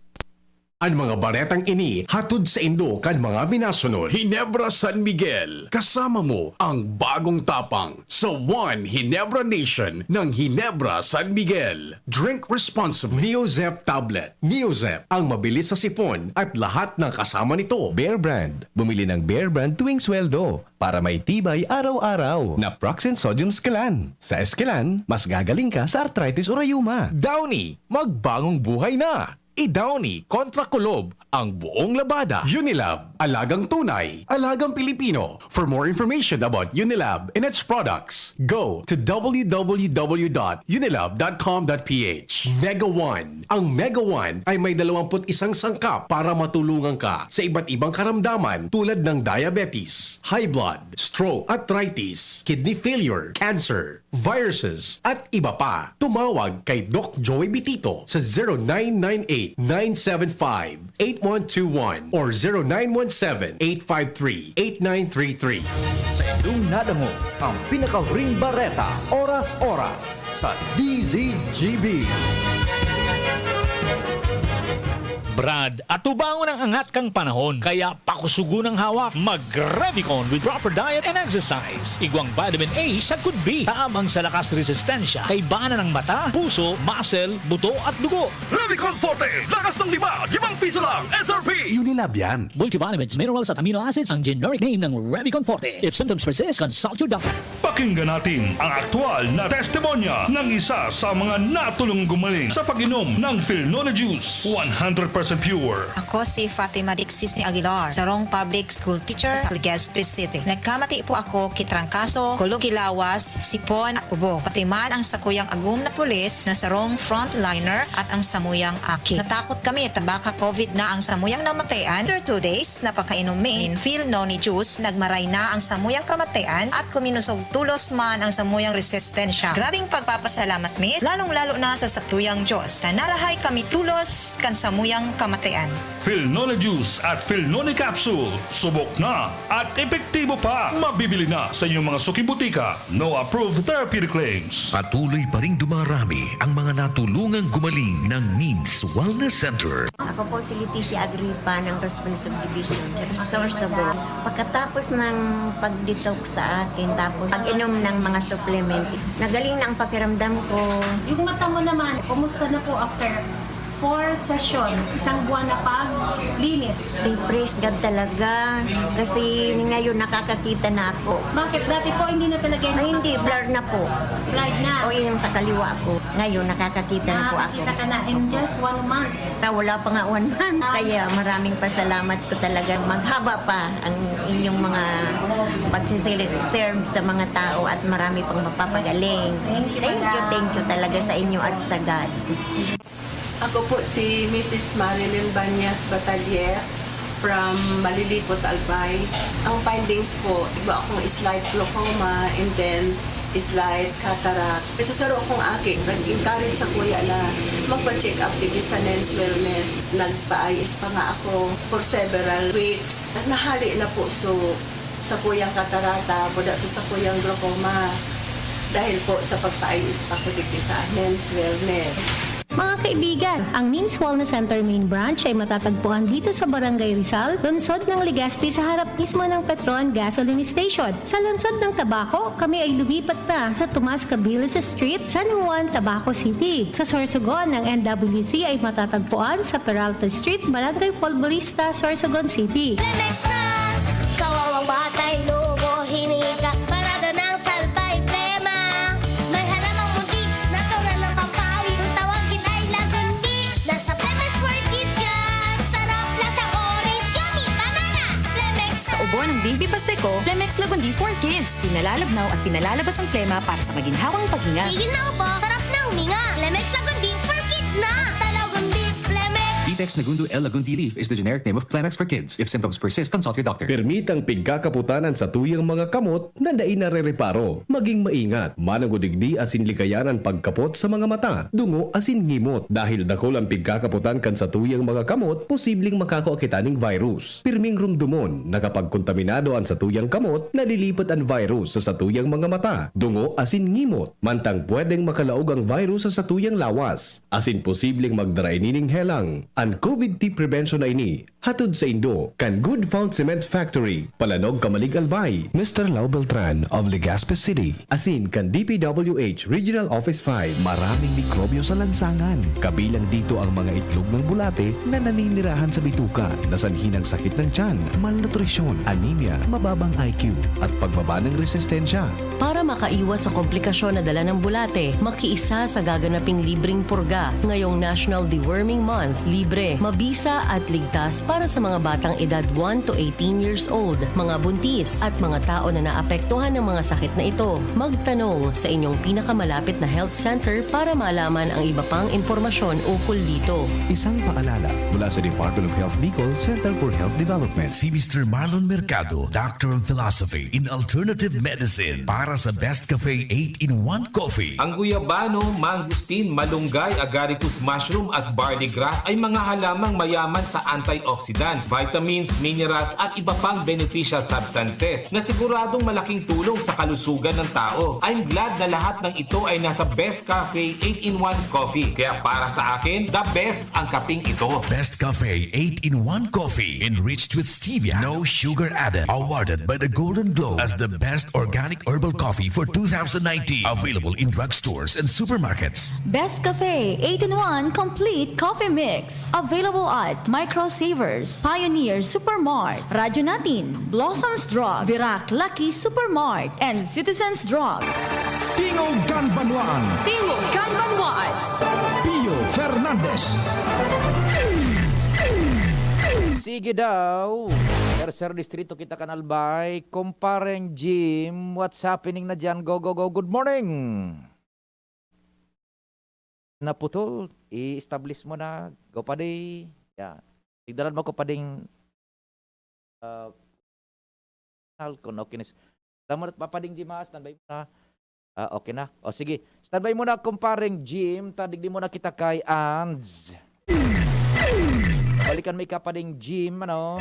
An mga baretang ini hatod saindo kan mga minasunod. Ginebra San Miguel, kasama mo ang bagong tapang sa One Ginebra Nation ng Ginebra San Miguel. Drink responsibly. Neozep Tablet. Neozep, ang mabilis sa sipon at lahat ng kasama nito. Bear Brand. Bumili ng Bear Brand tuwing sweldo para may tibay araw-araw. Naproxen Sodium Esquilan. Sa Esquilan, mas gagaling ka sa arthritis o rayuma. Downy, magbagong buhay na! I-Downy kontra kulob ang buong labada. Unilab, alagang tunay, alagang Pilipino. For more information about Unilab and its products, go to w w w dot unilab dot com dot p h. Mega One. Ang Mega One ay may dalawampu't isang sangkap para matulungan ka sa iba't ibang karamdaman tulad ng diabetes, high blood, stroke, arthritis, kidney failure, cancer, viruses, at iba pa. Tumawag kay Doc Joey Bitito sa zero nine nine eight, nine seven five, eight one two one or zero nine one seven, eight five three, eight nine three three. Sa indong nadangog ang pinakahuring bareta, oras-oras, sa D Z G B. Brad, atubangon ang angat kan panahon, kaya pakusugon ang hawak. Mag-Revicon with proper diet and exercise. Igwang vitamin A sagkod B, tabang sa lakas resistensya, kaibahan ng mata, puso, muscle, buto at dugo. Revicon Forte, lakas ng lima, limang piso lang, S R P. Unilab yan. Multivitamins, minerals at amino acids ang generic name ng Revicon Forte. If symptoms persist, consult your doctor. Pakinggan natin ang aktual na testimonya ng isa sa mga natulong gumaling sa pag-inom ng Filnone Juice, one hundred percent pure. Ako si Fatima Dixis ni Aguilar, sarong public school teacher sa Legazpi City. Nagkamati po ako ki trangkaso, kulog ki lawas, sipon at ubo. Pati man ang sakuyang agom na pulis na sarong frontliner at ang samuyang aki. Natakot kami ta baka covid na ang samuyang namatayan. After two days na pagkainom mi nin Filnone juice, nagmaray na ang samuyang kamatayan at kuminusog tolos man ang samuyang resistensya. Grabing pagpapasalamat mi, lalong-lalo na sa sakuyang Diyos, na narahay kami tolos kan samuyang kamatayan. Filnone Juice at Filnone Capsule, subok na at epektibo pa. Mabibili na sa inyong mga suking butika. No approved therapeutic claims. Patuloy pa ring dumarami ang mga natulungang gumaling ng Needs Wellness Center. Ako po si Leticia Agripa ng Roosevelt Subdivision, Sorsogon. Pagkatapos ng pag-detox sa akin, tapos pag-inom ng mga supplement, nagaling na ang pakiramdam ko. Yung mata mo naman, kumusta na po after four session, isang buwan na paglinis? Ay, praise God talaga. Kasi ngayon nakakakita na ako. Bakit? Dati po hindi na talaga yun. Ay, hindi. Blur na po. Blurred na. O, yung sa kaliwa ko. Ngayon nakakakita na po ako. Nakakakita ka na in just one month. Ah, wala pa nga one month. Ah. Kaya maraming pasalamat ko talaga. Maghaba pa ang inyong mga pagsiserve sa mga tao at marami pang mapapagaling. Thank you, Thank you, madam. Thank you talaga sa inyo at sa God. Ako po si Missus Marilyn Banyas Batalier from Malilipot, Albay. Ang findings po, igwa akong slight glaucoma and then slight cataract. Kasi saro akong aki, nag-encourage sa kuya na magpa-check up digdi sa Men's Wellness. Nagpa-eye pa nga ako for several weeks. Nahali na po so sa kuyang katarata, buda so sa kuyang glaucoma. Dahil po sa pagpa-eye ako digdi sa Men's Wellness. Mga kaibigan, ang Means Wellness Center Main Branch ay matatagpuan dito sa Barangay Rizal, lungsod ng Legazpi, sa harap mismo ng Petron Gasoline Station. Sa lungsod ng Tabaco, kami ay lumipat na sa Tomas Cabilis Street, San Juan, Tabaco City. Sa Sorsogon, ang N W C ay matatagpuan sa Peralta Street, Barangay Folborista, Sorsogon City. Lemex na! Kawawang batay, lobo, hininga, parada ng salbay, plema. May halamang muntik, natural na pampawi. Kung tawagin ay lagundi, nasa Lemex World Kids yan. Sarap, lasang orange, yummy, banana. Lemex Sa ubo ng baby pastiko, Lemex Lagundi for Kids. Pinalalabnaw at pinalalabas ang plema para sa maginhawang paghinga. Tigil na ubo, sarap na huminga. Lemex Lagundi for Kids na. Basta Lagundi, Lemex. Vitex Nagundo L Lagundi Leaf is the generic name of Clemex for Kids. If symptoms persist, consult your doctor. Permitang pigkakaputan an satuyang mga kamot na dai narereparo. Maging maingat. Mananggod digdi asin likayan an pagkapot sa mga mata, dungo asin ngimot. Dahil dakul an pigkakaputan kan satuyang mga kamot, posibleng makakua kita ning virus. Pirming rumdomon na kapag kontaminado an satuyang kamot, nalilipot an virus sa satuyang mga mata, dungo asin ngimot. Mantang pwedeng makalaog ang virus sa satuyang lawas, asin posibleng magdara ini ning helang. An COVID-ti prevention na ini, hatod saindo kan Good Found Cement Factory, Palanog, Camalig, Albay, Mister Lau Beltran of Legazpi City, asin kan D P W H Regional Office five. Maraming mikrobyo sa lansangan, kabilang dito ang mga itlog ng bulate na naninirahan sa bituka, na sanhi ng sakit ng tiyan, malnutrisyon, anemia, mababang I Q, at pagbaba ng resistensya. Para makaiwas sa komplikasyon na dala ng bulate, makiisa sa gaganaping libreng purga. Ngayong National Deworming Month, libre, mabisa at ligtas para sa mga batang edad one to eighteen years old, mga buntis, at mga tao na naapektuhan ng mga sakit na ito. Magtanong sa inyong pinakamalapit na health center para malaman ang iba pang impormasyon ukol dito. Isang paalala mula sa Department of Health Bicol, Center for Health Development. Si Mister Marlon Mercado, Doctor of Philosophy in Alternative Medicine, para sa Best Cafe eight-in-one Coffee. Ang guyabano, mangosteen, malunggay, agaricus mushroom at barley grass ay mga halamang mayaman sa antioxidants, vitamins, minerals at iba pang beneficial substances na siguradong malaking tulong sa kalusugan ng tao. I'm glad na lahat ng ito ay nasa Best Cafe eight-in-one Coffee. Kaya para sa akin, the best ang kaping ito. Best Cafe eight-in-one Coffee, enriched with stevia, no sugar added. Awarded by the Golden Globe as the best organic herbal coffee for two thousand nineteen. Available in drugstores and supermarkets. Best Cafe eight-in-one Complete Coffee Mix. Available at Micro Savers, Pioneer Supermart, Radyo Natin, Blossoms Drug, Virac Lucky Supermart, and Citizens Drug. Tingog kan Banwaan. Tingog kan Banwaan. Pio Fernandez. Sige daw. Tercer distrito kita kan Albay. Kumpareng Jim, what's happening na dyan? Go, go, go. Good morning. Naputol, i-establish mo na. Go pa di. Yan. Tigdalan mo ko pa ding, ah, Halcon. Okay na. Salamat, Papa Ding Jima. Standby mo na. Ah, okay na. O sige. Standby mo na, kumpareng Jim. Tadig di mo na kita kay Anz. Balikan mo ikapading Jim, ano?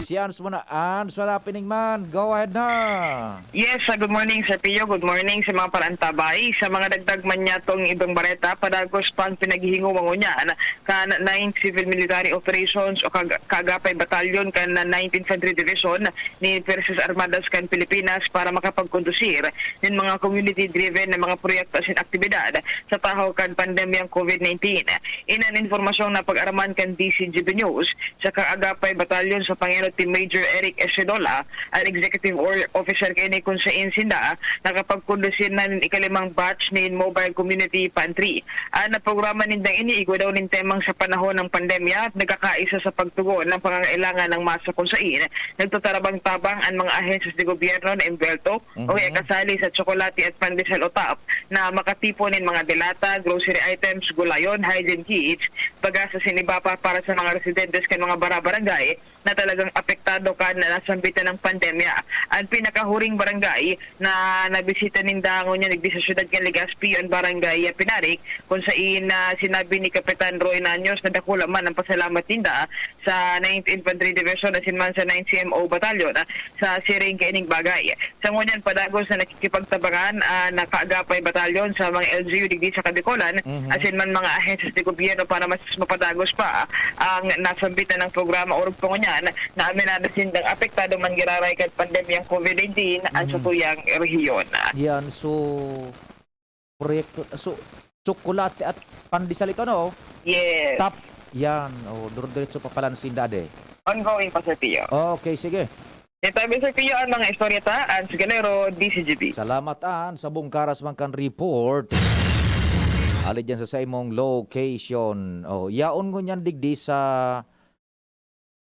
Si Ans muna. Ans, what's happening man? Go ahead na. Yes, ah, good morning, Sir Pio. Good morning sa mga parantabay. Sa mga dagdag man niya tong ibang bareta, padagos pang pinaghihinguwa ngunyan kan Ninth Civil Military Operations o kag-, Kaagapay Battalion kan Ninth Infantry Division ni Fuerzas Armadas kan Pilipinas para makapagkondusir nin mga community-driven na mga proyekto asin aktibidad sa tahaw kan pandemyang COVID nineteen. Ining impormasyong napag-araman kan D C G B News sa Kaagapay Batalyon sa pangenot ni Major Eric Escedola, an executive or-, officer kaini, kun sain sinda nakapagkondusir na nin ikalimang batch nin mobile community pantry. An programa nindang ini igwa daw nin temang sa panahon ng pandemya at nagkakaisa sa pagtugon ng pangangailangan ng masa kun sain nagtatarabang-tabang an mga ahensyas de gobyerno na embwelto o kaya kasali sa tsokolate at pandesal o TAP na makatipon nin mga delata, grocery items, gulayon, hygiene kits, bagas asin iba pa para sa mga residentes kan mga barabarangay na talagang apektado kan nasambitan ng pandemya. An pinakahuring barangay na nabisita ninda ngunyan digdi sa siyudad kan Legazpi, an Barangay Pinarik, kun sain na sinabi ni Kapitan Roy Naños na dakula man ang pasalamat ninda sa Ninth Infantry Division asin man sa Ninth C M O Battalion, ah, sa siring kaining bagay. Sa ngunyan, padagos na nakikipagtabangan, ah, na Kaagapay Batalyon sa mga L G U digdi sa Kabikolan, asin man mga ahensyas de gobyerno para mas mapadagos pa, ah, ang nasambitan ng programa. Orog pa ngunyan na aminado sindang apektado man giraray kan pandemyang COVID nineteen ang satuyang rehiyon. Yan, so, proyekto, so, tsokolate at pandesal ito, no? Yes. Tap, yan. O, dire-diretso pa pala ang sinda, de. Ongoing pa, Sir Pio. Okay, sige. Ito, Sir Pio, ang mga istorya ta, Ans Galero, D C G B. Salamat, Ans, sa bungkaras man kan report. Ali dyan sa, sa imong location. O, yaon ngunyan digdi sa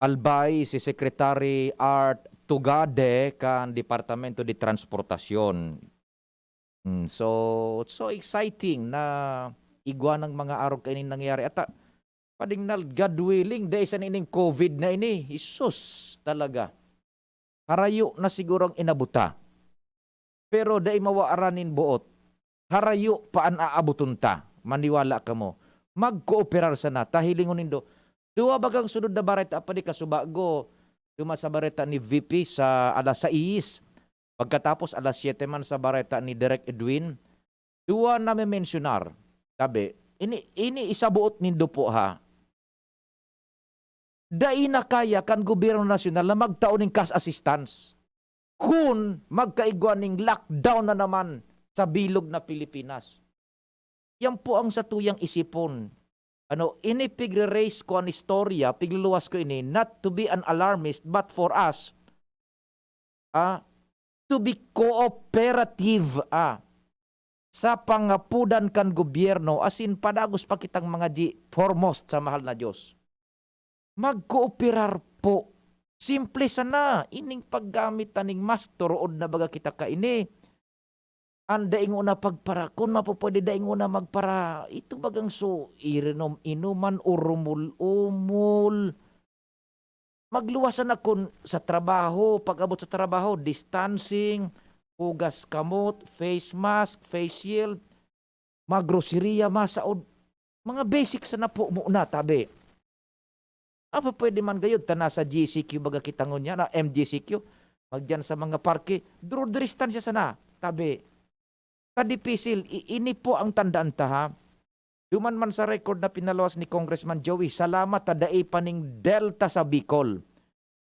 Albay si Secretary Art Tugade kan Departamento de Transportacion. Hmm, so, it's so exciting na igwa ng mga arog kaining nangyari. At, ah, padingnal, God willing, dai sa nining COVID na ini. Jesus, talaga. Harayo na siguro ang inabot ta. Pero dai mawaran nin boot. Harayo pa an aaboton ta. Maniwala kamo. Magkooperar sana ta. Hilingon nindo. Duwa bagang sunod na bareta pa di kasubago. Duma sa bareta ni V P sa alas sais. Pagkatapos alas siyete man sa bareta ni Direk Edwin. Duwa na memensyonar. Sabi, ini, ini isabuot nindo po ha. dai na kaya kan gobyerno nasyonal na magtao ning cash assistance kun magkaigwa ning lockdown na naman sa bilog na Pilipinas. Yan po ang satuyang isipon. Ano, ini pigre-raise ko an istorya, pigluluwas ko ini, not to be an alarmist, but for us, ah, to be cooperative, ah, sa pangapodan kan gobyerno, asin padagos pa kitang mga di foremost sa mahal na Diyos. Magkooperar po. Simple sana, ining paggamit ta ning mask, torood na baga kita kaini. An dai ngona pagpara-, kun mapupwede, dai ngona magpara-, ito bagang so, irinom-inuman, urumol-umol. Magluwas sana kun sa trabaho, pag-abot sa trabaho, distancing, hugas kamot, face mask, face shield, magroseriya, masaod. Mga basic sana po muna, tabi. Apa pwede man gayud ta nasa G C Q baga kita ngunyan, na M G C Q, magdiyan sa mga parke, duro-, distansya sana, tabi. Kadipisil, i-, ini po ang tandaan ta, ha. Duman man sa record na pinaluwas ni Congressman Joey, salamat ta dai pa ning Delta sa Bicol.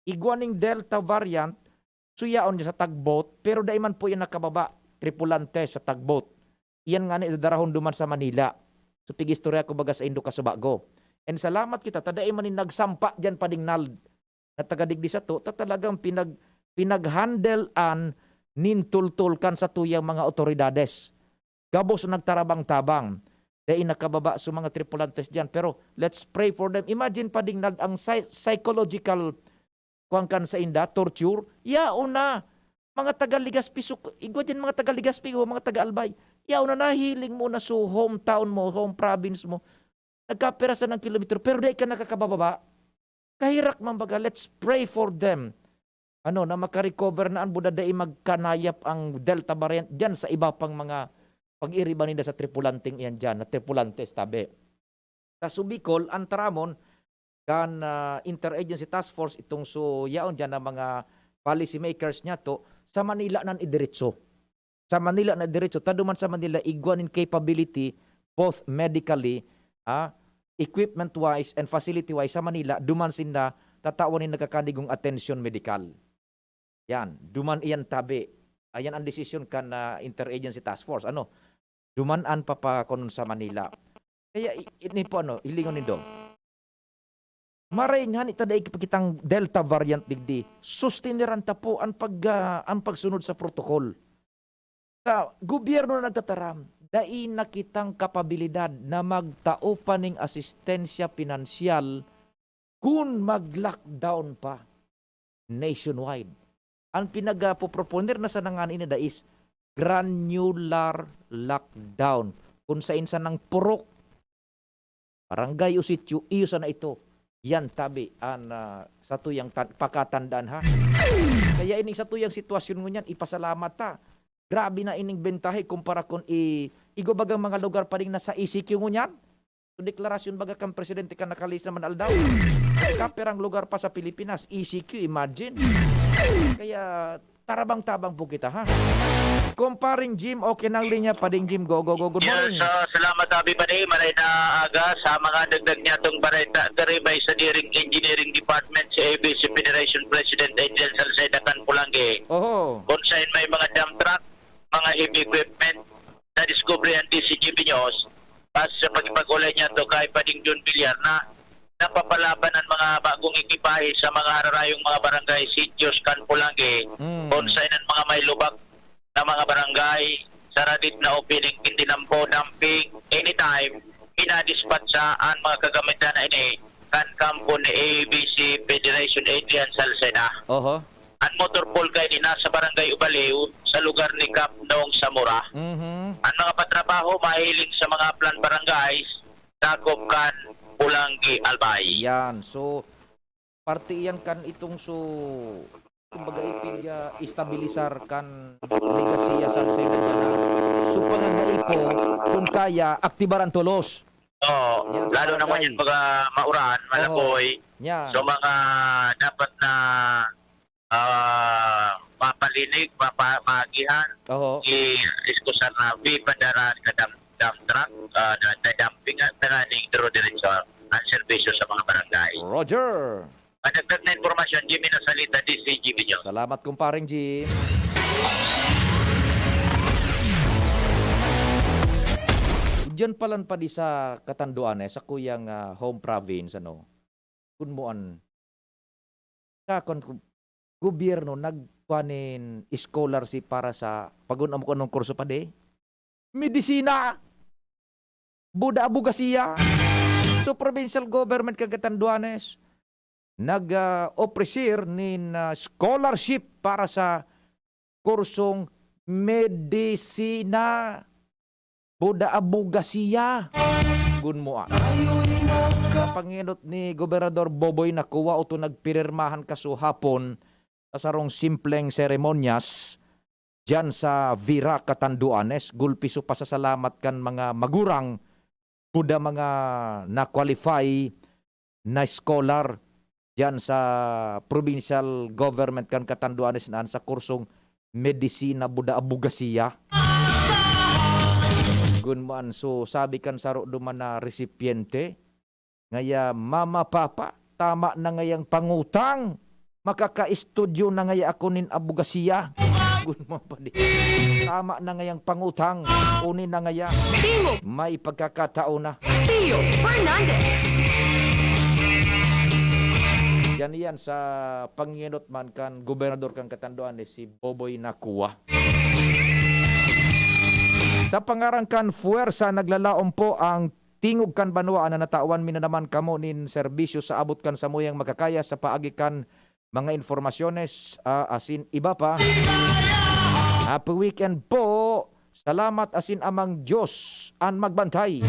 Igwa ning Delta variant, suyaon niya sa tugboat, pero dai man po yan nakababa, tripulante sa tugboat. Iyan ngani dadarahon duman sa Manila. So, pig-istorya ko baga sa indo kasubago. And salamat kita, ta dai man nin nagsampa diyan pading NALD na taga digdi sato, ta talagang pinag-, pinaghandlean nin tultol kan satuyang mga otoridades. Gabos na nagtarabang-tabang. Dai nakababa sa mga tripulantes diyan. Pero let's pray for them. Imagine pading NALD ang psy-, psychological kuwan kan sainda, torture, yaon na. Mga taga Legazpi, so, igwa diyan mga taga Legazpi o mga taga Albay. Yaon na, nahiling mo na so hometown mo, home province mo. Nagkapira sana ng kilometro, pero dai ka nakakabababa. Kaherak man baga, let's pray for them. Ano, na makarecover na an buda, dai magkanayap ang Delta variant diyan sa iba pang mga pag-iriba ninda sa tripulanting iyan diyan, na tripulantes, tabi. Sa Bicol, an taramon kan, ah, Interagency Task Force, itong so yaon diyan na mga policy makers niyato, sa Manila nan idiretso. Sa Manila na diretso, ta duman sa Manila, igwa nin capability, both medically, ah, equipment-wise and facility-wise sa Manila, duman sinda tatawan nin nagkakadigong atensyon medikal. Yan, duman iyan tabi. Ayan ang desisyon kan, ah, Interagency Task Force. Ano? Duman an papakonon sa Manila. Kaya i-, ini po, ano, hilingon nindo. Maray ngani ta dai pa kitang Delta variant digdi, sustineran ta po an pag-, ah, an pagsunod sa protocol. Sa gobyerno na nagtataram, dai na kitang kapabilidad na magtao pa ning asistensya pinansyal kun mag-lockdown pa nationwide. An pinagpoproponer na sana ngani nila is granular lockdown, kun saen sanang purok, barangay o sityo, iyo sana ito. Yan tabi an, ah, satuyang tan-, pakatandaan, ha. Kaya ining satuyang sitwasyon ngunyan, ipasalamat ta. Grabe na ining bentahe kumpara kun i-, igwa bagang mga lugar pa ding nasa E C Q ngunyan. So, deklarasyon baga kan presidente kan nakalihis na mga aldaw. Kapirang lugar pa sa Pilipinas, E C Q, imagine. Kaya tarabang-tabang po kita, ha? Kumparing Jim, okay na ang linya, pading Jim, go, go, go, good morning. Yes, ah, salamat, Abi Padi. Maray na aga sa mga dagdag niya tong bareta. Dari may sa Diring Engineering Department, si A B C Federation President Adrian Salceda kan Pulangge. Oho. Kung saan may mga dump truck, mga heavy equipment, na-discover ang D C G B News. Pas sa pagpag-ulay niya to kay Pading John Villar na napapalaban ang mga bagong ekipahe sa mga hararayong mga barangay, sitios kan Pulangge, Mm. kung saan ang mga may lubak na mga barangay, sa radit na opening, Tindinampo, dumping, anytime, pinadispatch sa ang mga kagamitan na ini kan kampo ni A B C Federation Adrian Salceda. Oho. Ang motor pool kaini nasa Barangay Ubaliw, sa lugar ni Kap Nong Zamora. Mhm. Ang mga patrabaho mahiling sa mga plan barangays, sakop kan Pulangge, Albay. Yan. So, parte iyan kan itong so, kumbaga, ipig, ah, estabilisar kan legasiya sa Salceda dyan na so, pangangaipo, kung kaya, aktibar ang tulos. Oo. Yan, sa Lalo na barangay. Ngayon, mga mauran, Oo. malaboy. Yan. So, mga dapat na, ah, mapalinig, mapa-, maagihan, Oho. i-, iskusar na pipadaraan ka dump, dump truck, ah, na, na dumping at saka ni duro diretso ang serbisyo sa mga barangay. Roger. Madagdag na impormasyon, Jimmy Nasalita, D C G B News. Salamat, kumpareng Jim. Diyan palan pa di sa Catanduanes, sa kuyang, ah, home province, ano, kun mo an, sa kun-, gobyerno nagkuha nin scholarship para sa, pagun-, amo ko anong kurso pa di? Medisina! Buda abogasiya! So, provincial government kan Catanduanes, nag, ah, ofrecer nin, ah, scholarship para sa kursong medisina, buda abogasiya. Gun mo, ah. Sa pangenot ni Gobernador Boboy Nacua, oto nagpirmahan kasuhapon sa sarong simpleng seremonyas diyan sa Vira, Catanduanes, gulpi so pasasalamat kan mga magurang kuda mga na-qualify na scholar diyan sa provincial government kan Catanduanes na sa kursong medisina buda abogasiya. Gun man, so sabi kan saro duman na resipiente, ngaya, "Mama, Papa, tama na ngayang pangutang. Makakaestudyo na ngaya ako nin abogasiya." Gun mo pa di. "Tama na ngayang pangutang. Uni na ngaya. Tingog! May pagkakataon na." Tio Fernandez. Yan, yan sa panginot man kan gobernador kan Catanduanes, si Boboy Nacua. Sa pangaran kan Fuerza, naglalaom po ang Tingog kan Banwa na natawan mi na naman kamo nin serbisyo sa abot kan samuyang makakaya sa paagi kan mga informasyones, ah, asin iba pa. Happy weekend po! Salamat asin Amang Diyos an magbantay.